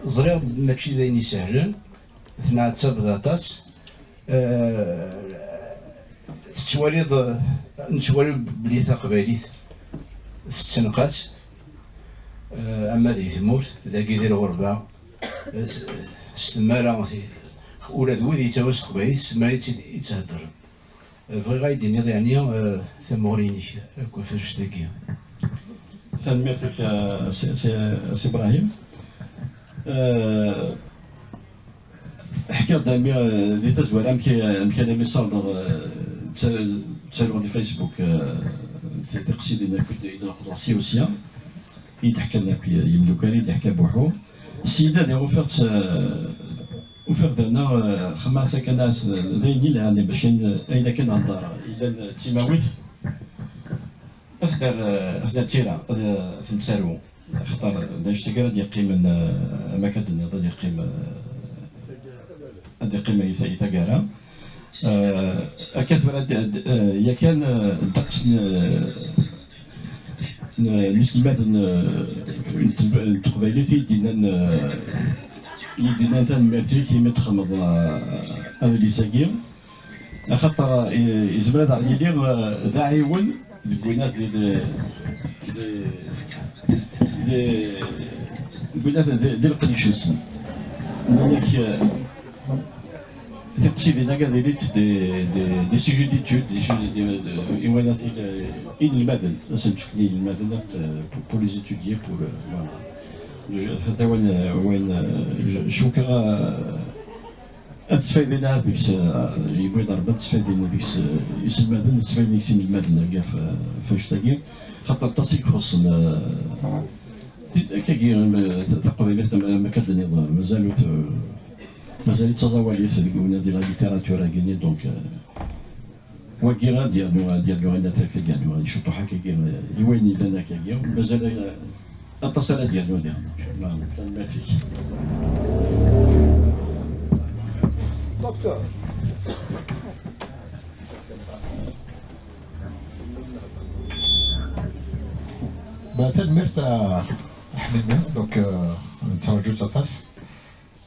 ẓriɣ mačči d ayen isehlen, tenɛettabeḍ aṭas. Euh, tettwaliḍ, nettwali belli taqbaylit tettenqas, euh, ama di tmurt, dagi di lɣerba, euh, s, s tmara, ula d wid yettawin s teqbaylit, s tmara i tt-, i ttheddren. Euh, bɣiɣ ad yi-d-tiniḍ, yeɛni, euh, tamuɣli-inek akk ɣef annect-agi. Tanemmirt-ik, a Si, Si, Si Ibrahim. Euh, Ḥkiɣ-d a mmi, eh, di tazwara amek, amek almi ssawḍeɣ, eh, tta-, ttaruɣ di Facebook, eh, ti-, tiqsiḍin akk i d-, i d-leqḍeɣ si u sya, i d-ḥkan akk y-, yimdukal, i d-yeḥka Buḥu. Syin ad ufiɣ-tt, eh, ufiɣ-d ana, eh, xemma sakan as-, d ayen yelhan bac ayen, ayen akken heddeṛ, yellan d timawit. Ad s-d-, ad s-d-, tira, ad, ad ten-ttaru. Axaṭer d annect-agi ara d-yeqqimen, eh, am akka d-tenniḍ, ad yeqqim, eh, ad yeqqim i ta-, i taggara. Eh, akka tura d-, d-, eh, yakan, eh, ddeqs n, n, n iselmaden, eh, n teb-, n teqbaylit i d-yennan, eh, i d-yennan tanemmirt-ik imi d-txedmeḍ, eh, adlis-agi. Axaṭer, i-, yezmer ad aɣ-yili, eh, d aɛiwen deg winat di, di, di, di, deg winat di, di leqdic-nsen. Nnan-ak, eh, Tiqsiḍin-agi ad ilint des, des, des sujets d'études, des sujets de, de, i wayt inelmaden, ad sen-d-fken i yinelmaden, euh, pour, pour les étudier, pour, euh, voilà. Je, ata wayen, euh, wayen, euh, je, cukkeɣ, euh, ad sfaydin ahat deg-s, euh, yewwi-d Rebbi ad sfaydin deg-s, euh, iselmaden, ad sfaydin deg-s inelmaden-agi ɣef, ɣef wanect-agi, xaṭer aṭas i ixuṣṣen, euh, tid-, akkagi, euh, taqbaylit, ma, ma akka d-tenniḍ, mazal ur t-, mazal-itt d taẓawalit deg unadi la littérature-agi-nni, donc, euh, wagi ad yernu, ad yernu anafak, ad yernu ciṭuḥ akkagi, euh, i wayen yellan akkagi, mazal, euh, aṭas ara d-yernu diɣen. Voilà, tanemmirt-ik. Docteur. Bah, tanemmirt a Ḥnini, donc, euh, nettraǧu-tt aṭas.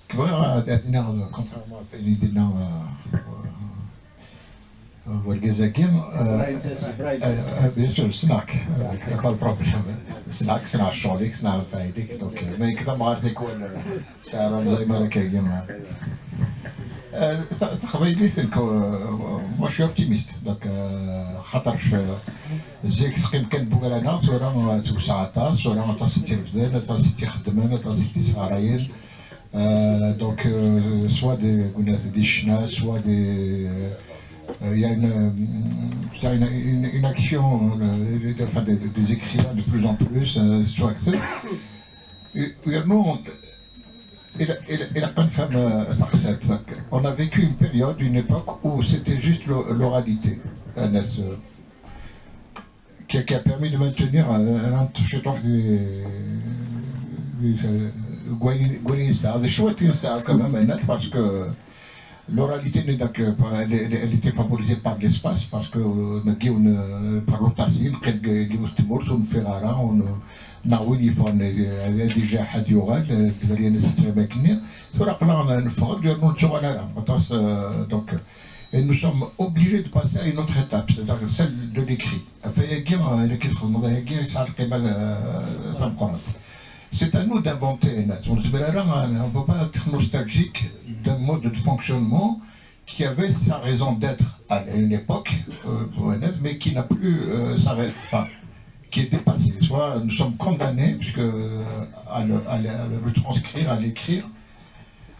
Bɣiɣ ad, ad iniɣ, contrairement à wayen i d-yenna, euh, euh, wergaz-agi, euh, Ibrahim Sassi, Ibrahim Sassi. Euh, euh, bien sûr, ssneɣ-k, euh, pas le problème. Ssneɣ-k, ssneɣ ccɣel-ik, ssneɣ lfayda-ik, donc, euh, mais nekk d amɣar tikwal, euh, sɛiɣ Alzheimer akka-agi, euh. Euh, ta-, taqbaylit, nekk, euh, moi, je suis optimiste, donc, euh, xaṭer, euh, zik teqqim kan Bugrana, tura, euh, tewseɛ aṭas, tura aṭas i tt-irefden, aṭas i tt-ixeddmen, aṭas i tt-isɣarayen. Euh, donc, euh, soit des, des ccna, soit des, euh, il y a une, euh, il y a une, une, une action, euh, enfin, des, des écrivains de plus en plus, euh, surtout acteurs. Et, et nous, on, et la, et la, et la bonne femme, euh, Sarset, on a vécu une période, une époque où c'était juste l'o-, l'oralité, euh, n'est-ce, euh, qui, qui a permis de maintenir un, un, un petit peu des, des, euh, Guaini-, Guainista, des chouettes Insa quand même, hein, parce que l'oralité n'est donc, euh, pas, elle, elle, elle était favorisée par l'espace, parce que, euh, on a dit, on, euh, par l'autarcie, on a dit, on a fait rara, on a, on a, oui, il faut, on a, euh, déjà, Hadi Oral, euh, qui va rien se faire avec nous. Sur la plan, on a une forme, on a une, euh, donc, euh, Et nous sommes obligés de passer à une autre étape, c'est-à-dire celle de l'écrit. Ɣef wayagi, euh, nekk i txedmeḍ ayagi, yesɛa lqima, euh, tameqqrant. C'est à nous d'inventer, on ne peut pas être nostalgique d'un mode de fonctionnement qui avait sa raison d'être à une époque, euh, mais qui n'a plus, euh, sa raison, enfin, qui est dépassée. Soit nous sommes condamnés, puisque, euh, à le, à le, à le retranscrire, à l'écrire,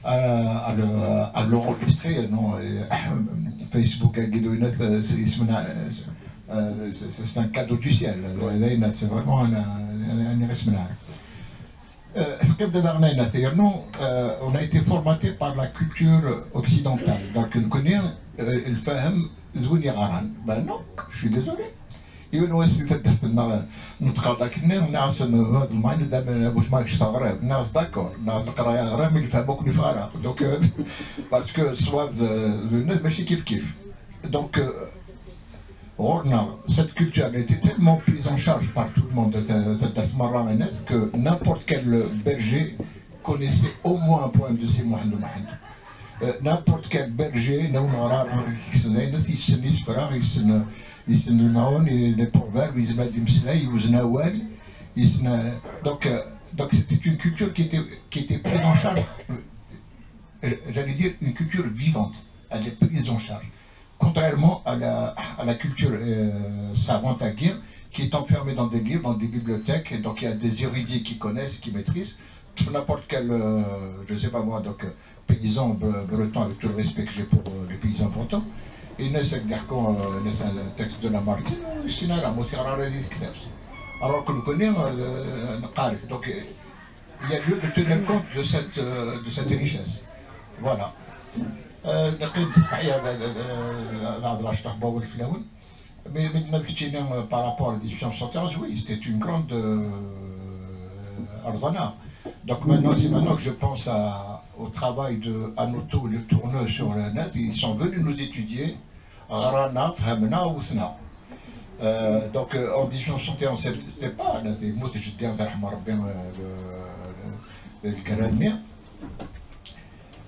à, à le, à l'enregistrer, non, et Facebook, euh, c'est, c'est, c'est, euh, c'est, c'est un cadeau du ciel. C'est vraiment un, un, un, euh, euh, on a été formaté par la culture occidentale. Donc, on connaît, euh, le femme, ben non, je suis désolé. Yiwen wass di taddart-nneɣ netqaḍ akken-nni, nniɣ-asen: "Had lmayen d amen, wac ma kečč teɣriḍ?" Nniɣ-as: "D'accord." Nniɣ-as: "Leqraya ɣriɣ, mi lfehma ur ken-ifeɣ ara." Donc, euh, parce que ṣṣwab d, d, d, mačči kif kif. Donc, euh, ɣur-neɣ, cette culture, elle a été tellement prise en charge par tout le monde, ta-, taddart merra, que n'importe quel berger connaissait au moins un poème de Si Muḥend U Mḥend. Euh, n'importe quel berger, neɣ uneɣrar, yessen ayen, yessen isefra, yessen, yessen lemɛun, les proverbes, yezmer ad imeslay, yewzen awal, yessen, euh, donc, euh, donc c'était une culture qui était, qui était prise en charge, euh, j'allais dire une culture vivante, elle est prise en charge. Contrairement à la, à la culture, euh, savante à guerre, qui est enfermée dans des livres, dans des bibliothèques, et donc il y a des érudits qui connaissent, qui maîtrisent, n'importe quel, euh, je sais pas moi, donc, euh, paysan bre-, breton, avec tout le respect que j'ai pour, euh, les paysans bretons, il y a un texte de Lamartine, ou sinon, la moitié, alors que nous connaissons, euh, donc, euh, il y a lieu de tenir compte de cette, euh, de cette richesse. Voilà. Euh, نقيم التحية ل-، ل-، ل-، لهضرة شطح باول في الأول. Mais, mais, mais, euh, par rapport à dix-huit cent soixante et onze, oui, c'était une grande, euh, Arzana. Donc maintenant, c'est maintenant que je pense à, au travail de Anoto, le tourneur sur la net. Ils sont venus nous étudier. Ɣrana, fehmna, wetna. Euh, donc, euh, en dix-huit cent soixante et onze, c'est, c'était pas, là, c'est, moi, je dis, euh, le, le, le grand mien.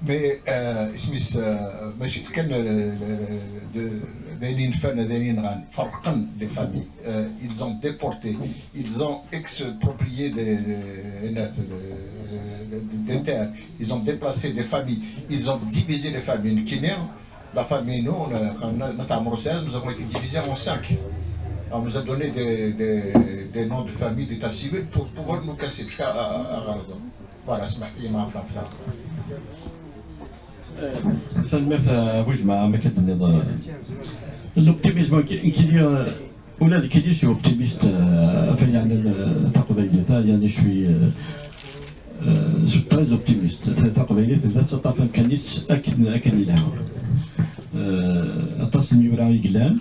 Mais, euh, Smith, euh, mais j'ai quelqu'un de, de, de, de, de, de, de, de, de, de, de, les familles. Euh, ils ont déporté, ils ont exproprié des, des, des, des, des terres, ils ont déplacé des familles, ils ont divisé les familles. Nekkini, la famille, nous, on a, on a, notre Amrosel, nous avons été divisés en cinq. On nous a donné des, des, des noms de famille, d'état civil pour pouvoir nous casser jusqu'à à, à, à Gaza. Voilà, c'est ma fille, ma femme. Tanemmirt a bu jmaɛ, am akka d-tenniḍ, l'optimisme, nekkini, ula d nekkini je suis optimiste, ɣef ayen yeɛnan taqbaylit-a, yeɛni je suis très optimiste. Taqbaylit tebda tettaṭṭaf amkan-is akken, akken yelha. Aṭas n yura i yellan.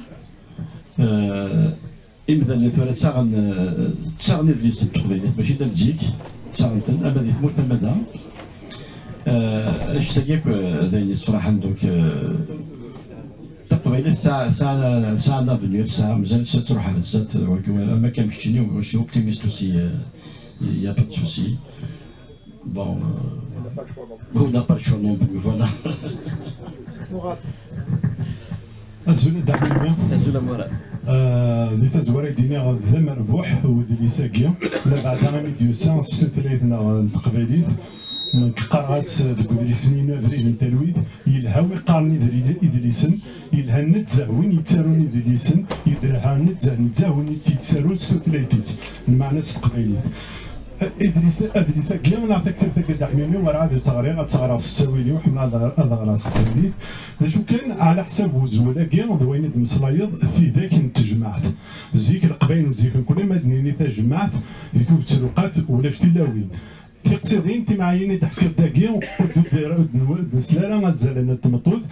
Imdanen tura ttaɣen, ttaɣen idlisen n teqbaylit, mačči d am zik, ttaɣen-ten ama di tmurt ama da. Anect-agi akk d ayen yessefraḥen, donc taqbaylit tesɛa, tesɛa, tesɛa un avenir, tesɛa, mazal-itt ad truḥ ar zdat, am akka am keččini, je suis optimiste aussi, il y a pas de souci. Bon, euh, on n'a pas le choix non plus, voilà. Azul a Dda Ḥemmi. Azul a Murad. Di tazwara i d-iniɣ d amerbuḥ udlis-agi, labeɛda imi d-yusa s tutlayt-nneɣ n teqbaylit. Nekk qqareɣ-as deg udlis-nni Abrid n talwit, yelha wi qqaren idlisen, yelha nezzeh win yettarun idlisen, yelha nezzeh nezzeh win yettarun s tutlayt-is, lmeɛna s teqbaylit. Adlis-agi neɣ taktabt-agi a Dda Ḥemmi, werɛad ur tt-ɣriɣ, ad tt-ɣreɣ s ttawil-iw, ḥemmleɣ ad ɣreɣ s teqbaylit. D acu kan, ɛla ḥsab uzwel-agi d wayen i d-tmeslayeḍ, tidak n tejmaɛt. Zik, leqbayel n zik, nekkni ma d-nini tajmaɛt di tuget n lewqat ulac tilawin. Tiqsiḍin timɛayin i d-teḥkiḍ dagi, ur d-nesla ara azal n tmeṭṭut.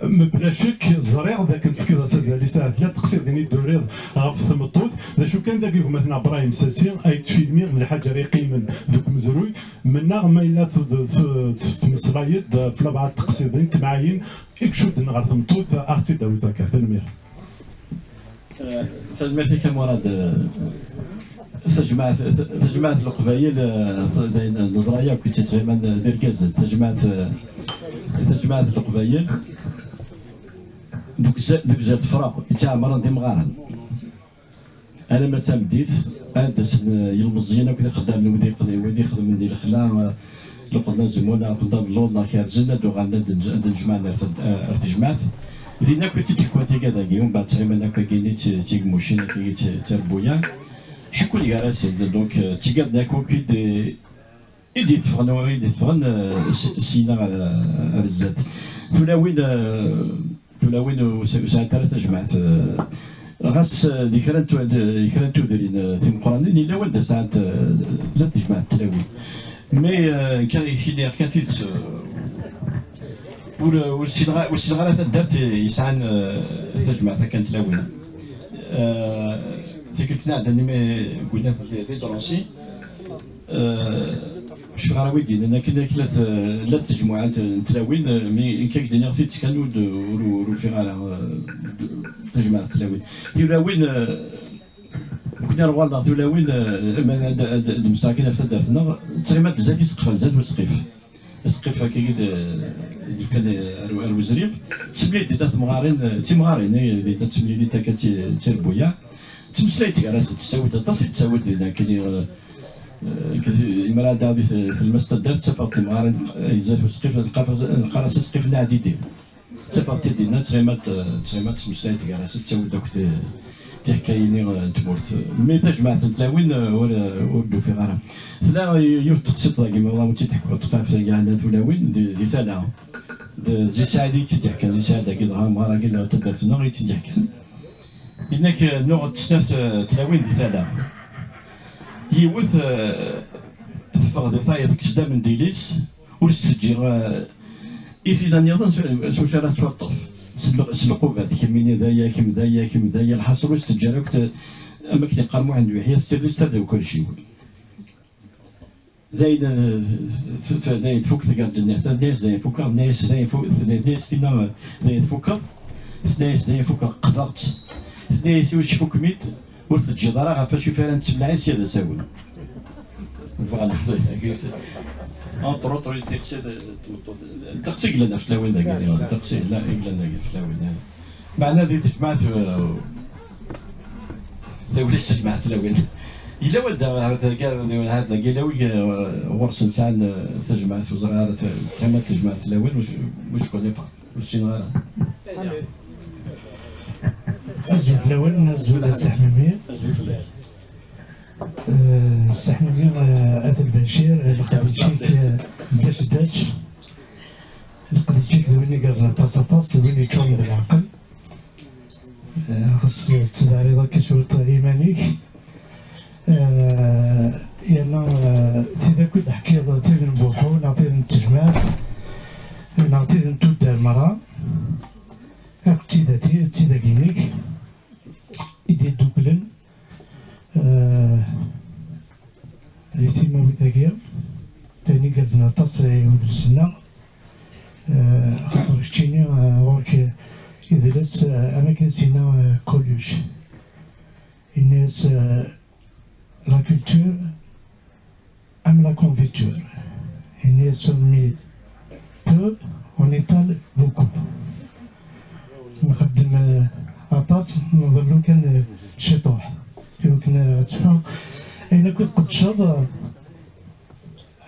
Mebla ccek, ẓriɣ d akken tefkiḍ-as azal i Saɛid Tlat, tiqsiḍin i d-turiḍ ɣef tmeṭṭut. D acu kan, dagi gma-tneɣ Brahim Sassi ay yettfilmi d lḥaǧa ara yeqqimen deg umezruy. Mennaɣ ma yella tmeslayeḍ ɣef labeɛḍ teqsiḍin timɛayin i icudden ɣer tmeṭṭut, a ɣ-tt-id-tawiḍ akka. Tanemmirt. Tanemmirt-ik a Murad. Tajmaɛt, tajmaɛt n Leqbayel, d ayen neḍra yakk i tt-ittɣiman d irgazen. Tajmaɛt, tajmaɛt n Leqbayel deg uzal tefreɣ, i tt-iɛemren d imɣaren. Alamma d tameddit, ad d-asen yilmeẓyen akk d ixeddamen, wid ixedmen di lexla, leqḍen azemmur neɣ leqḍen lluḍ neɣ kerzen, ad d-uɣalen ad d-nejmaɛen ar tejmaɛt. Din akk i d-tekwa tigad-agi, umbeɛd ttɣiman akk agini d tigmucin, akkagi d tirbuyaɛ. Ḥekkun gar-asen, donc d tigad-nni akk i d i d-iteffɣen, i d-iteffɣen syin ɣer zdat. Tulawin, tulawin ur sɛint ara tajmaɛt. Ɣas di kra n tudrin timeqqranin yella wanda sɛant, llant tejmaɛt n tlawin. Mais kan, i k-iniɣ kan tidet, ur ssineɣ ara taddart yesɛan tajmaɛt akka n tlawin. Tikkelt nɛeddan imi wwin-aɣ di Drancy. Cfiɣ ara wi d-yennan akken llant tejmuɛat n tlawin, mi nekk ad k-d-iniɣ tidet kan, ur ufiɣ ara tajmaɛt n tlawin. Tiwlawin, nekkni ar ɣur-neɣ tiwlawin, ma ad d-mmeslaɣ kan ɣef taddart-nneɣ, ttɣimant zdat iseqfan, zdat useqqif. Aseqqif akkagi d-yefkan ar wezrib, ttemlilin dinna temɣarin, d timɣarin i dinna ttemlilin akka d tirbuyaɛ. Ttmeslayent gar-asent, ttawint aṭas i d-ttawint dinna akken i, imra ad d-aɣ di tlemmast taddart, ttafeɣ timɣarin zdat useqqif, neqqar-as aseqqif n Ɛdidi. Ttafeɣ-tt-id dinna, ttɣimant, ttɣimant ttmeslayent gar-asent, ttawint akk tiḥkayin-nni n tmurt. Mi tajmaɛt n tlawin ur d-ufiɣ ara. Tella yiwet teqsiḍt dagi, ma ur tt-id-ḥkuɣ, tqaf yeɛna tulawin di tala. D Zi Saɛid i tt-id-yeḥkan, Zi Saɛid-agi dɣa amɣar-agi dɣa taddart-nneɣ i tt-id-yeḥkan. Yenna-k nuɣ-d snat tlawin di tala. Yiwet teffeɣ di tayeḍ, tekkes-d amendilis, ur s-teǧǧi i tila nniḍen s wacu ara tettwaṭṭef. S lqubbat, kemmini d aya, kemm d aya, kemm d aya, lḥaṣel ur s-teǧǧi ara akk. Am akken yeqqar Muḥend Wiḥya, s tirlist ar d ukerciw. D ayen, d ayen tfuk tgarda-nni, tenna-yas d ayen fukeɣ, tenna-yas d ayen fu-, tenna-yas tinna d ayen tfukeḍ, tenna-yas d ayen fukeɣ, qqdeɣ-tt, tenna-yas i wacku kem-id ur teǧǧiḍ ara ɣef wacu i ara nettemlaɛi sya d asawen. Voilà. Entre autres, i tiqsi d tmeṭṭut, ddeqs i yellan ɣef tlawin dagi, ddeqs i yellan, i yellan dagi ɣef tlawin. Meɛna di tejmaɛt, tawlist tejmaɛt tlawin. Yella wanda, ha dagi, ha dagi, yella wi, eh, ɣur-sen sɛan, eh, tajmaɛt, ur ẓriɣ ara, ta-, ttɣima n tejmaɛt n lawan, ur, ur je connais pas, ur ssineɣ ara. Azul fell-awen, azul a Si Ḥmimi. Eh, Si Ḥmimi, eh, At Lbacir, eh, leqdic-ik, eh, dac dac. Leqdic-ik d win igerrzen aṭas aṭas, d win yeččuren d leɛqel. Eh, xas tettdariḍ akka cwiṭ iman-ik. Eh, yerna, eh, tid akk i d-teḥkiḍ, tid n Buḥu, neɣ tid n tejmaɛt, neɣ tid n tuddar merra, akk d tidak, d tidak-inek i d-yedduklen, eh, di timawit-agi, d ayen igerrzen aṭas i udles-nneɣ, eh, axaṭer keččini, eh, ɣur-k idles, eh, am akken i s-yenna, eh, Coluche. Yenna-yas, eh, la culture am la confiture. Yenna-yas, on met peu, on étale beaucoup. Nxeddem, eh, aṭas, nḍellu kan, eh, ciṭuḥ. Iwakken, eh, ad teffeɣ. Ayen akk i tqeddceḍ, eh,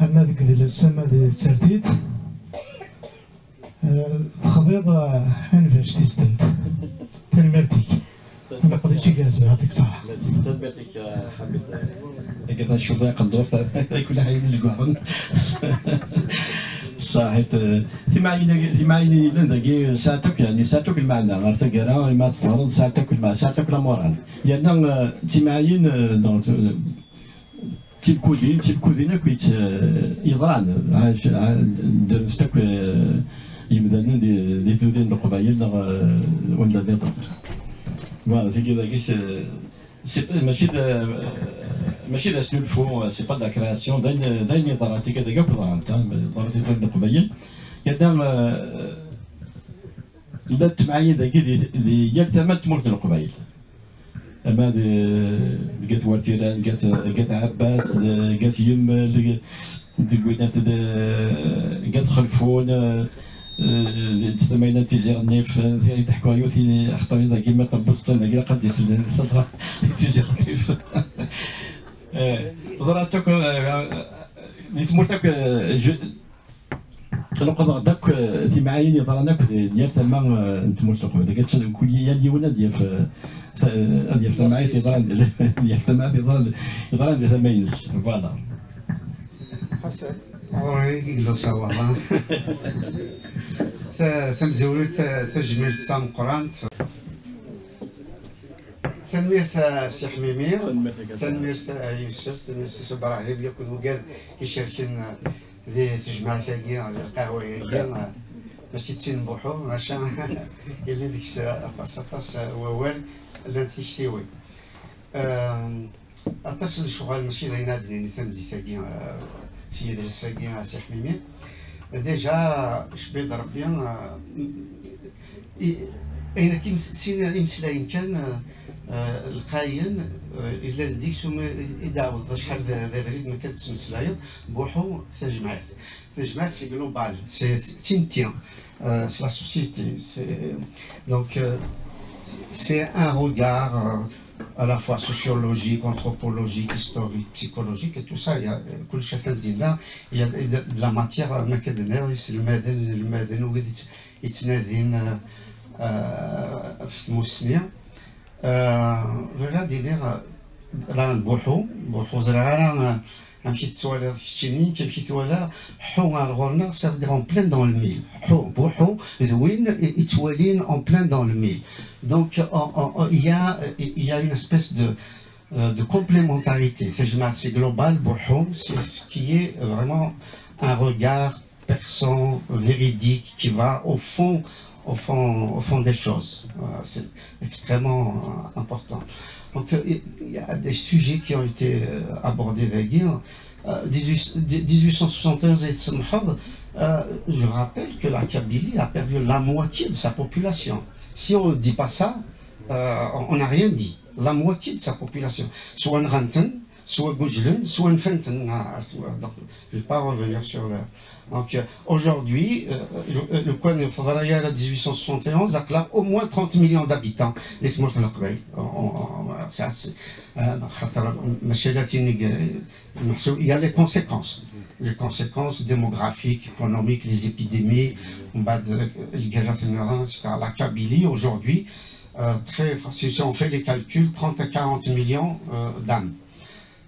ama deg idles, ama di tsertit, eh, texḍiḍ, eh, anbec tistent. Tanemmirt-ik. Leqdic igerrzen, yɛṭik ṣṣeḥḥa. Tanemmirt-ik, eh, Ḥamid. Akka tacuf taqendurt, kul ḥayen izeggaɣen. Ṣaḥit, eh, timɛayin-agi, timɛayin yellan dagi, sɛant akk, yani, sɛant akk lmeɛna. Ɣer taggara, imi ad teẓreḍ, sɛant akk lmeɛna, sɛant akk la morale. Yerna, eh, timɛayin, eh, donc, eh, d timkudin, d timkudin akk yett-, eh, yeḍran. Ɛac-, ɛa-, ddren-t akk, eh, yimdanen di, di tudrin n Leqbayel neɣ, eh, wanda nniḍen. Voilà, tigi dagi, c'est, c'est, mačči d, mačči d asnulfu, c'est pas de la création, d ayen, d ayen yeḍran, tigad-agi akk ḍrant, hein, ḍrant i tudrin n Leqbayel. Yerna, eh, llant temɛayin dagi di, di yal tama n tmurt n Leqbayel. Ama d, deg At Wertiran, deg At, deg At Ɛebbas, deg At Yemmel, deg, deg winat d, deg At Xelfun, eh, eh, di tama-ina n Tizi Ɣennif, eh, di, di ḥkuɣ yiwet i, axaṭer dagi ma tewweḍ-ten, dagi ilaq ad d-isel, Tizi Ɣennif. Eh, ḍrant akk, eh, di tmurt akk, eh, je-, Tnuqḍeɣ-d akk, eh, timɛayin yeḍran akk di, di yal tama, eh, n tmurt n Leqbayel. Dagi attan, kul, yal yiwen ad yaf, eh, ta-, ad yaf tamɛayt yeḍran, ad yaf tamɛayt yeḍran, yeḍran di tama-ines. Voilà. Ɣur-i i yella usawaḍ, ha? Ta-, tamezwarut, ta-, tajmilt tameqqrant. Tanemmirt a Si Ḥmimi, tanemmirt a Yusef, tanemmirt a Si Brahim, akked wigad icerken, eh, di tejmaɛt-agi, di lqahwa-agi, eh, mačči d tin n Buḥu, maca yella deg-s aṭas, aṭas, eh, wawal, llant tiktiwin. Ehm, aṭas n lecɣal, mačči d ayen ad d-nini tameddit-agi, eh, f yidles-agi, a Si Ḥmimi. Déjà, cbi d Rebbi, eh, i, ayen akka imes-, sin imeslayen kan, eh, eh, lqayen, eh, yellan deg-s umi i d-tɛawdeḍ acḥal d, d abrid mi akka d-tettmeslayeḍ, Buḥu, tajmaɛt. Tajmaɛt, c'est global, c'est, c'est une, euh, c'est la société. C'est, donc, euh, c'est un regard, euh, à la fois sociologique, anthropologique, historique, psychologique et tout ça. Il y a, euh, كلش atan dinna, il y a de, de la matière, euh, ma akka d-nniɣ, iselmaden, inelmaden, wid yett-, yettnadin, euh, euh, f tmussni. Euh, bɣiɣ ad iniɣ, euh, daɣen Buḥu, Buḥu ẓriɣ ara, euh, amek i tettwaliḍ keččini, amek i twala Ḥu ar ɣur-neɣ, ça veut dire en plein dans le mille. Ḥu, Buḥu, d win i, i ttwalin en plein dans le mille. Donc, on, on, on, il y a, il y a une espèce de, euh, de complémentarité. Tajmaɛt, c'est global, Buḥu, c'est ce qui est vraiment un regard perçant, véridique, qui va au fond, au fond, au fond des choses. Voilà, c'est extrêmement, euh, important. Donc, euh, il y a des sujets qui ont été, euh, abordés dagi. Euh, dix-huit, dix-huit cent soixante et onze, et Samhad, euh, je rappelle que la Kabylie a perdu la moitié de sa population. Si on ne dit pas ça, euh, on on n'a rien dit. La moitié de sa population. Soit Nranten, Soit gujlen, soit nfenten. Donc, je ne vais pas revenir sur le. Donc, euh, aujourd'hui, euh, le, le coin de Fadra à dix-huit cent soixante et onze a au moins trente millions d'habitants. Les Tmurt Leqbayel, on, on, on, voilà, ça, c'est, euh, خاطر ماشي لا تينيك، euh, il y a les conséquences. Les conséquences démographiques, économiques, les épidémies, on va dire, euh, les guerres, et cetera. La Kabylie, aujourd'hui, euh, très, si on fait les calculs, trente à quarante millions euh, d'âmes.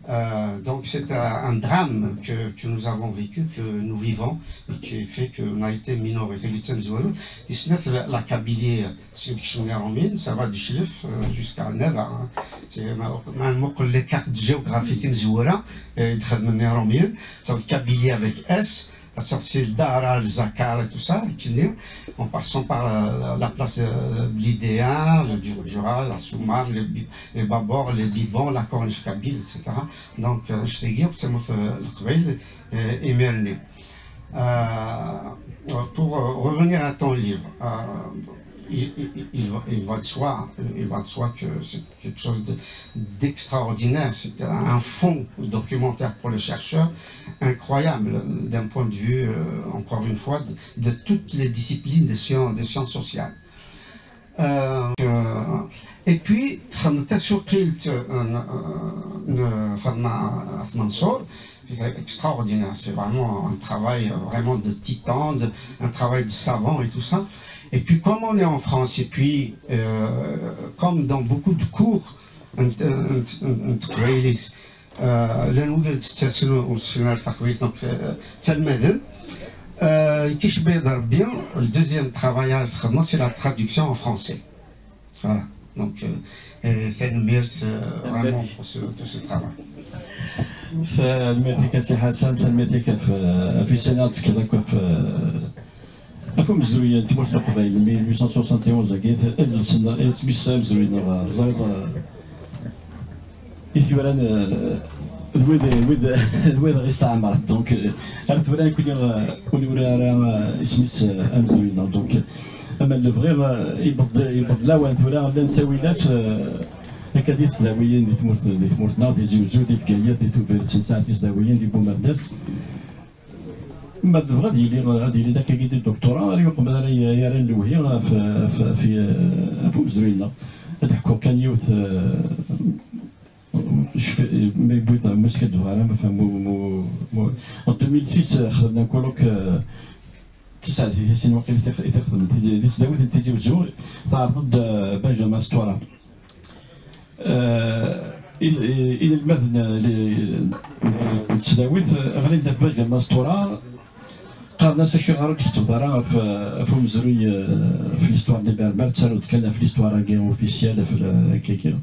Euh, donc c'est un, un drame que, que nous avons vécu, que nous vivons, et qui fait qu'on a été minorité. Di tmezwarut, tis snat, la, la Kabylie, euh, smi d-kecmen Iṛumyen, ça va de Chlef, euh, jusqu'à Nava, hein. C'est ma, ma, ma, les cartes géographiques, timezwura, euh, d-xedmen Iṛumyen, ça veut dire Kabylie avec S, ça c'est le Dara, le Zakar et tout ça, et puis, en passant par la, la, la place euh, Blidéa, le Djurdjura, la Soummam, les, Bi- les Babor, les Bibans, la Corniche kabyle, et cetera. Donc, euh, je t'ai dit, c'est notre euh, le Kbel, euh, et Merni. Euh, pour euh, revenir à ton livre, euh, il, il- il va, il va de soi, il va de soi que c'est quelque chose de- d'extraordinaire. C'est un fonds documentaire pour les chercheurs incroyable d'un point de vue, euh, encore une fois, de, de toutes les disciplines des sciences, des sciences sociales. Euh, euh, et puis, تخدمت تسويقيلت, euh, euh, Fatma Mansour, c'est extraordinaire. C'est vraiment un travail euh, vraiment de titan, de- un travail de savant et tout ça. Et puis, comme on est en France, et puis, euh, comme dans beaucoup de cours, n- n- n- n- teqbaylit, euh, llan wid yettasen ur ssinen ara taqbaylit, donc, euh, ttalmaden. Euh, kicebbi d Rebbi, le deuxième travail à faire, c'est la traduction en français. Voilà. Donc, euh, et tanemmirt, euh, vraiment pour ce, tout ce travail. Tanemmirt-ik a Si Ḥasan, tanemmirt-ik ɣef, ɣef isali i d-tefkiḍ akk ɣef, ɣef umezruy n tmurt n Leqbayel, mille huit cent soixante et onze-agi, adlis-nneɣ, isem-is amezruy-nneɣ, ẓriɣ, i tura n, d wid, wid, d wid ɣ-isteɛmren. Donc, ar tura nekkni, ur nura ara isem-is amezruy-nneɣ. Donc, ama lebɣi, yewweḍ-d, yewweḍ-d lawan tura, llan ttawilat, akka di tesdawiyin di tmurt, di tmurt-nneɣ, di Tizi Wezzu, di Bgayet, di Tubiret, nesɛa tisdawiyin, di Bumerdas. Ma tebɣa ad yili, ad yili d akkagi di doctorat, ar yuqbel ara y-, ara lewhi ɣef, ɣef, ɣef, ɣef umezruy-nneɣ. Ad ḥkuɣ kan yiwet, eh, cfi-, ma yewwi-d, ma ur skaddbeɣ ara, ma fhem, mu, mu, mu, en deux mille six, eh, xedmen un colloque, eh, d tasaɛdit-is-in waqil i t-, i t-ixedmen, di, di tesdawit n Tizi Wezzu, tɛerḍ-d, eh, Benjamin Stura. Eh, i-, i-, inelmaden, eh, li-, n tesdawit, eh, ɣlin-d ɣef Benjamin Stura, qqaren-as acuɣer ur d-kettebeḍ ara ɣef, ɣef umezruy, eh, ɣef l'histoire des Berbères, tettaruḍ kan ɣef l'histoire-agi officielle, ɣef la-, akkagi.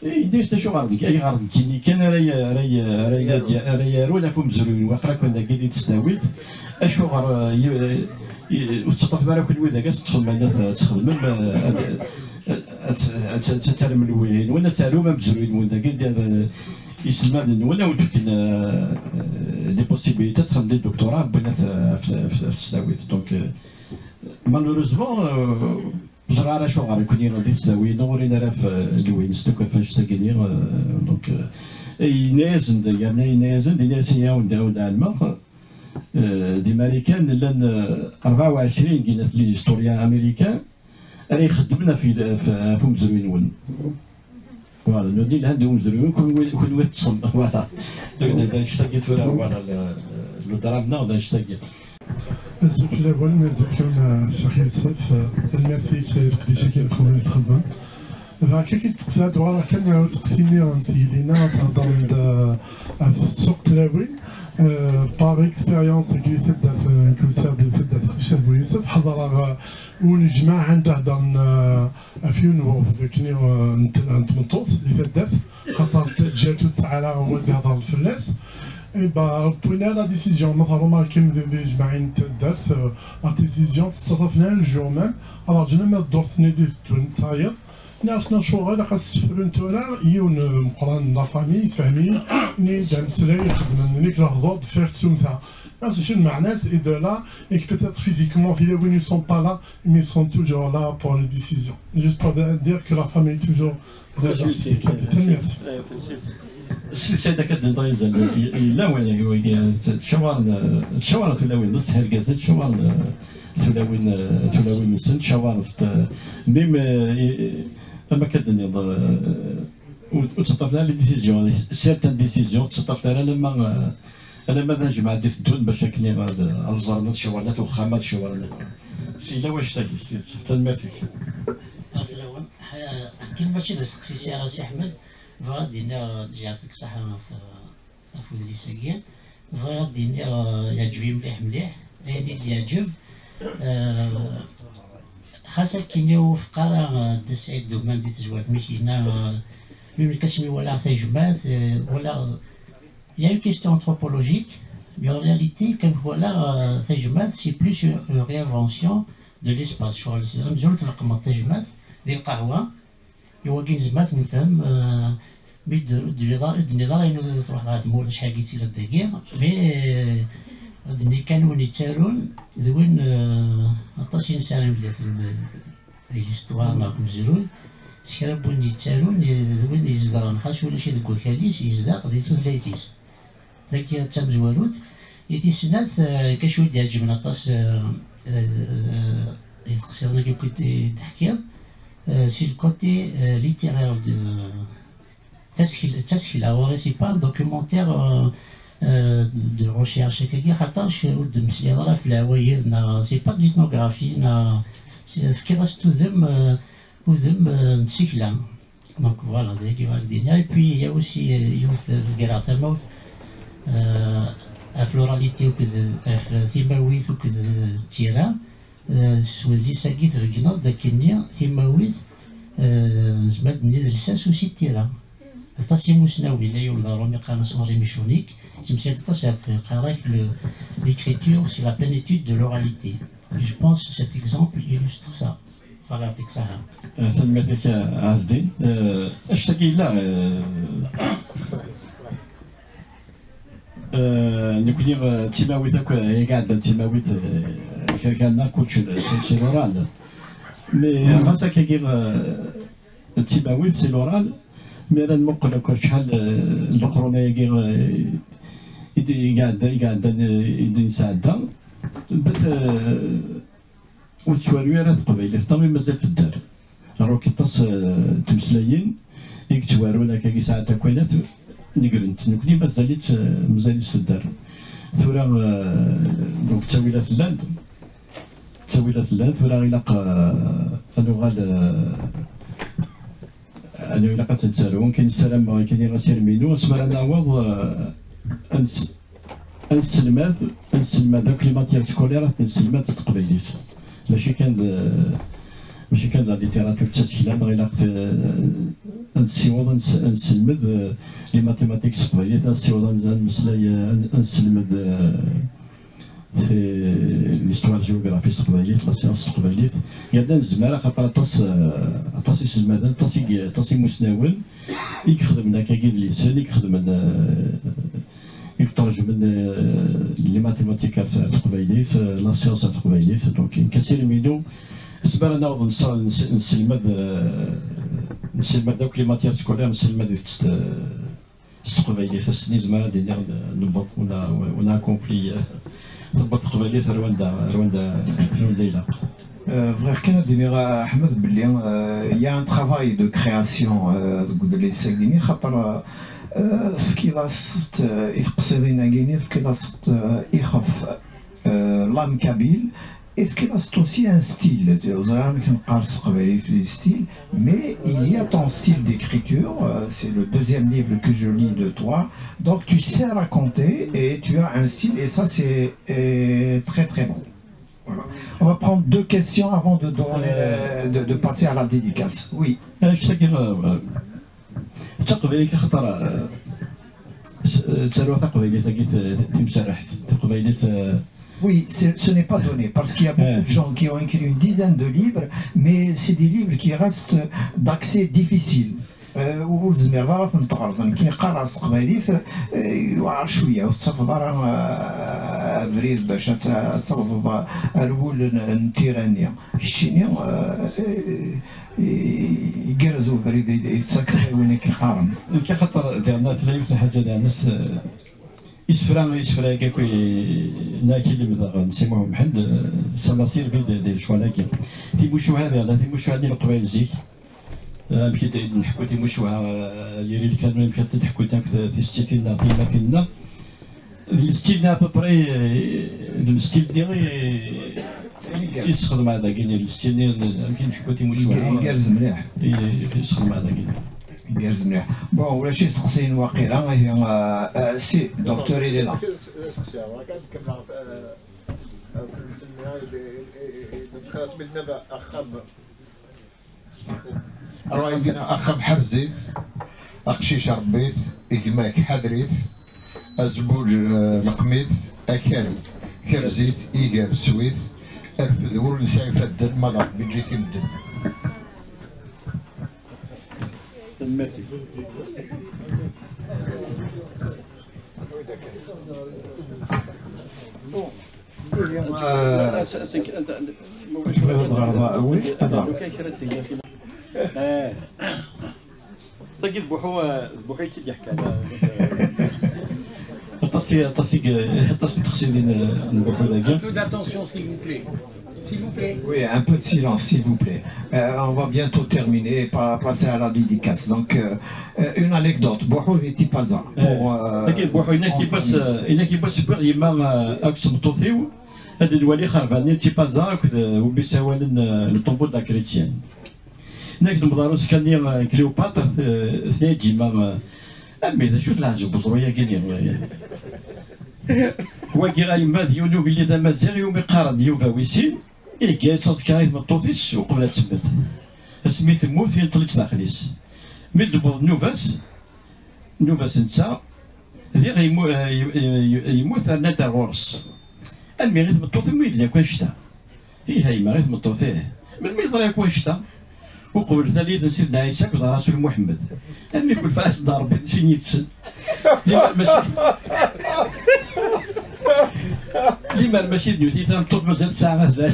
Eh, yenna-as acuɣer deg, ayɣer deg yini kan ara y-, ara y-, ara y-, ara yarun ɣef umezruy-nwen, waqila kan dagi di tesdawit, acuɣer, eh, y-, y-, ur tettaṭṭafem ara kunwi dagi ad teṭṭfem, ad, ad txedmem, eh, ad, ad, ad, ad, ad tarem lewhi-nwen, ad tarum amezruy-nwen dagi, ad, iselmaden-nwen ad wen-d-fken, eh, des possibilités ad txedmem des doctorats, wwin at, at, at, at tesdawit. Donc, eh, malheureusement, eh, ur ẓriɣ ara acuɣer nekkni di tesdawiyin ur rin ara ɣef, eh, lewhi-nsen akk ɣef annect-agi-nni, eh, donc, eh, yenna-yasen-d, yerna yenna-yasen-d, yenna-yasen, ɛawed, ɛawed ɛelmeɣ, eh, di Marikan llan, eh, rebɛa u ɛecrin, gin-at les historiens américains, ara ixeddmen ɣef, ɣef, ɣef umezruy-nwen. Voilà, nutni lhan di umezruy-nwen, kunwi, kunwi teṭṭsem. Voilà. Donc, d, d annect-agi tura, voilà, le, le drame-nneɣ, d annect-agi. Azul fell-awen, azul fell-awen, a Ccix Yusef, tanemmirt-ik i leqdic-agi n txedmem. Dɣa akka i d-testeqsa, ad uɣaleɣ kan ɣer usteqsi-nni n Seydina, thedrem-d, eh, ɣef ssuq tlawin. Eh, par expérience deg taddart n Kewsar, di taddart n Ccix Yusef, ḥeḍreɣ, eh, unejmaɛ anda hedren, eh, ɣef yiwen n weɣbel akkenni, eh, n t-, n tmeṭṭut di taddart, xaṭer taǧǧalt ur tesɛi ara wawal d-ihedren fell-as. Eh ben, wwin ara la décision, ma tṛumarkim di, di jmaɛin n taddart, eh, la décision tettaṭṭaf-n ara le jour même, ad rǧun ama d ddurt-nni di teddun tayeḍ. Nniɣ-asen acuɣer ilaq ad sefrun tura yiwen, eh, meqqran n la famille, yessefhem-iyi, ini-d ameslay ixedmen, nekk lehdur deffir tsumta. Nniɣ-as acu lmeɛna-s, et de là, et que peut-être physiquement, tilawin ne sont pas là, mais ils sont toujours là pour les décisions. Juste pour dire que la famille est toujours là. Tanemmirt. Sidi Saɛid, akka d-nniḍ, yella win, tcawaren, tcawaren tulawin, d ṣṣeḥ irgazen, tcawaren tulawin, tulawin-nsen, tcawaren-t, même, am akka d-nniḍ, ur ur ttaṭṭafen ara les décisions, certaines décisions ur ttaṭṭafen ara alamma, alamma d ajmaɛ i d-iteddun bac akken ad, ad ẓren, ad cawren at uxxam, ad cawren at, yella wannect-agi, s tidet. Tanemmirt-ik. Ɣef lawan, akken mačči d asteqsi sɛiɣ a Si Ḥmed, bɣiɣ ad d-iniɣ, ǧǧiɣ-tek ṣṣeḥḥa ɣef, ɣef udlis-agi. Bɣiɣ ad d-iniɣ, eh, yeɛǧeb-iyi mliḥ mliḥ, ayen i d-yeɛǧeb. Eh, xas akken i wufqeɣ ara, eh, Dda Saɛid Dumam di tezwart mi k-yenna, eh, mi mlek asmi walaɣ tajmaɛt, eh, walaɣ, il y a une question anthropologique, mais en réalité, comme voilà, euh, tajmaɛt, c'est plus une, une réinvention de l'espace. Ccɣel amzun tleqqmeḍ tajmaɛt di lqahwa, i wagi nezmer ad t-nefhem, euh, mi d-, d-, d-, d-nniḍ ara inu truḥeḍ ɣer tmurt, acḥal i tt-ila dagi, mais, euh, d-nni kan win yettarun, d win, euh, aṭas i nesɛa imdaten d, di l'histoire neɣ deg umezruy, s kra n win yettarun, d win izedɣen, xas ulac deg wakal-is, yezdeɣ di tutlayt-is. Tagi d tamezwarut. I tis snat, eh, kacu i d-iɛeǧben aṭas, eh, eh, eh, i teqsiḍin-agi akk i d-, i d-teḥkiḍ, eh, si le côté, eh, littéraire de, tasekl-, d tasekla, ɣur-i, c'est pas un documentaire, euh, euh, de, de recherche, akkagi, xaṭac ur d-mmeslayeḍ ara ɣef leɛwayed, neɣ c'est pas de l'ethnographie, neɣ s-, tefkiḍ-as-d udem, euh, udem, euh, n tsekla. Donc voilà, d ayagi bɣiɣ ad d-iniɣ. Et puis, il y a aussi, euh, yiwet, euh, greɣ tamawt, euh, ɣef l'oralité akked ɣef timawit akked d tira. Eh, s wedlis-agi tbeggneḍ-d akkenni timawit, eh, nezmer ad d-nini d lsas usi d tira. Aṭas imusnawen, yella yiwen d aṛumi qqaren-as Henri Michonic, yettmeslay-d aṭas ɣef, qqar-ak, le, l'écriture, c'est la plénitude de l'oralité. Je pense que cet exemple illustre ça. Voilà, yeɛṭik ṣṣeḥḥa. Eh, tanemmirt-ik a Ɛezdin. Eh, anect-agi yella, eh, Eh, nekkni, eh, d timawit akk, eh, i iɛeddan d timawit, eh, kra kan akk, kulci d, c'est, c'est l'oral. Mais ɣas akkagi, eh, d timawit, c'est l'oral. Mi ara nmuqel akk acḥal, eh, n leqrun-agi, eh, i d-, i iɛedda, i iɛeddan, eh, i d-nesɛedda, bet, eh, ur tettwaru ara teqbaylit, tant mieux mazal tedder. Donc aṭas, eh, n tmeslayin i yettwarun akkagi saɛat akk ayat negrent. Nekkni mazal-itt, eh, mazal-itt tedder. Tura, eh, donc ttawilat llant, ttawilat llant, tura ilaq, eh, ad nuɣal, eh, Ɛni ilaq ad tt-nettaru? Akken ssarameɣ, akken i asirem-inu, asmi ara naweḍ, eh, ad nes-, ad nesselmad, ad nesselmad akk les matières scolaires, ad t-nesselmad s teqbaylit. Mačči kan d, mačči kan d la littérature d tasekla, neɣ ilaq t-, ad nessiweḍ, ad nes-, ad nesselmed, eh, les mathématiques s teqbaylit, ad nessiweḍ ad n-, ad nmeslay, eh, ad n-, ad nesselmed, eh, C'est l'histoire-géographie s teqbaylit, la science s teqbaylit. Yerna nezmer, axaṭer aṭas, eh, aṭas iselmaden, aṭas i, aṭas imusnawen i ixedmen akkagi idlisen, i ixedmen, eh, i iṭerjmen, eh, les mathématiques ar, ar teqbaylit, eh, la science ar teqbaylit. Donc, nekk asirem-inu, nezmer ad naweḍ nsa-, nes-, nesselmad, eh, nesselmad akk les matières scolaires, nesselmad-it s, eh, s teqbaylit, ass-nni zemreɣ ad d-iniɣ n-, newweḍ, on a, on a accompli, tewweḍ teqbaylit ar wanda, ar wanda, ar wanda ilaq. Euh, bɣiɣ kan ad d-iniɣ, euh, Ḥmed, belli, euh, il y a un travail de création, euh, deg udlis-agi-nni, xaṭer, euh, tefkiḍ-as-t, euh, i teqsiḍin-agi-nni, tefkiḍ-as-t, euh, ixef, euh, l'âme kabyle, et tefkiḍ-as-t aussi un style. Ẓriɣ amek neqqar s teqbaylit, les styles, mais il y a ton style d'écriture, euh, c'est le deuxième livre que je lis de toi, donc tu sais raconter et tu as un style, et ça c'est, euh, très très bon. Voilà. On va prendre deux questions avant de donner, euh, de, de passer à la dédicace. Oui. Anect-agi, euh, d taqbaylit, axaṭer, euh, s-, ttaruɣ taqbaylit-agi t-, timserreḥt, taqbaylit, euh. Oui, c'est, ce n'est pas donné, parce qu'il y a beaucoup de gens qui ont écrit une dizaine de livres, mais c'est des livres qui restent d'accès difficile. Euh, ur tezmireḍ ara ad ten-teɣreḍ. Nekkini qqareɣ s teqbaylit, euh, yewɛer cwiya, ur tettafeḍ ara, euh, Abrid bac ad ta-, ad tawḍeḍ ar wul n, n tira-nni. Keččini, eh, eh, eh, igerrez ubrid i, i tettakeḍ i win i k-iqqaren. Nekk axaṭer diɣen tella yiwet n lḥaǧa diɣen s, eh, isefra, isefra-agi akk i, n Akil i medɣen Si Muḥ Mḥend, eh, ça m'a servi di, di lecɣal-agi. Timucuha diɣen, timucuha-nni n Leqbayel zik, amek i d-, i d-nḥekku timucuha, eh, yiri lkan amek i d-ḥekkun akk t-, tisǧitin-nneɣ, tiyemmatin-nneɣ. D lstil-nni à peu près, eh, d lstil-nni i, i sxedmeɣ dagi, d lstil-nni amek i nḥekku timucuha. Igerrez mliḥ. I, i sxedmeɣ dagi. Igerrez mliḥ. Bon, ulac iseqsiyen waqila, ihi, eh, eh, si, docteur il est là. Ṛṛay dina, axxam ḥrez-it, aqcic ṛebbi-t, gma-k ḥader-it, azebbuǧ, eh, leqqem-it, akal kerz-it, iger sew-it, rfed ur nesɛi ifadden, ma d Ṛebbi eǧǧ-it i medden. Tanemmirt-ik. Bon. Euh, oui, attends. Tagi d Buḥu, d Buḥu i tt-id-yeḥkan. Aṭas i, aṭas i, aṭas n teqsiḍin n Buḥu dagi. Un peu d'attention, s'il vous plaît. S'il vous plaît. Oui, un peu de silence, s'il vous plaît. Euh, on va bientôt terminer et pa-, passer à la dédicace. Donc, euh, euh, une anecdote. Buḥu di Tipaza. Pour, euh, Tagi d Buḥu, inak yiwwas, inak yiwwas wwiɣ yemma, euh, akked tmeṭṭut-iw. Ad nwali xerban-nni n Tipaza akked, eh, wumi sawalen, eh, le tombeau de la chrétienne. Nekk newweḍ ɣer uẓekka-nni, eh, Cléopâtre, t-, tenna-yi-d yemma, eh, a mmi, d acu-t leɛǧeb uẓru-agi-nni? Wagi a yemma d yiwen ugellid amaziɣ iwumi qqaren Yuba Wisin, ihegga-yas aẓekka i tmeṭṭut-is uqbel ad temmet. Asmi temmut, yenṭel-itt daxel-is. Mi d-tewweḍ nnuba-s, nnuba-s netta, diɣ yemmu-, eh, y-, y-, y-, yemmut, rnant ar ɣur-s. Almi i tmeṭṭut, melmi i d-nekk annect-a? Ih, a yemma, i tmeṭṭut, ih. Melmi yeḍra yakk wannect-a? Uqbel tallit n Sidna Ɛisa akked Rasul Muḥemmed. Almi kulfa-as-d Ṛebbi d sin yid-sen. Limer mačči, limer mačči d nutni, tameṭṭut mazal tesɛa azal.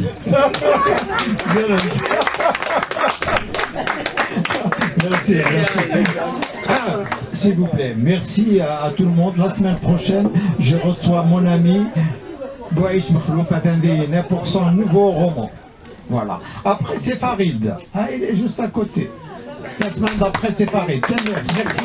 Merci, merci. Ah, s'il vous plaît, merci à, à tout le monde. La semaine prochaine, je reçois mon ami Bouaïch Makhlouf, attendez, pour son nouveau roman. Voilà. Après, c'est Farid. Ah, il est juste à côté. La semaine d'après, c'est Farid. Merci.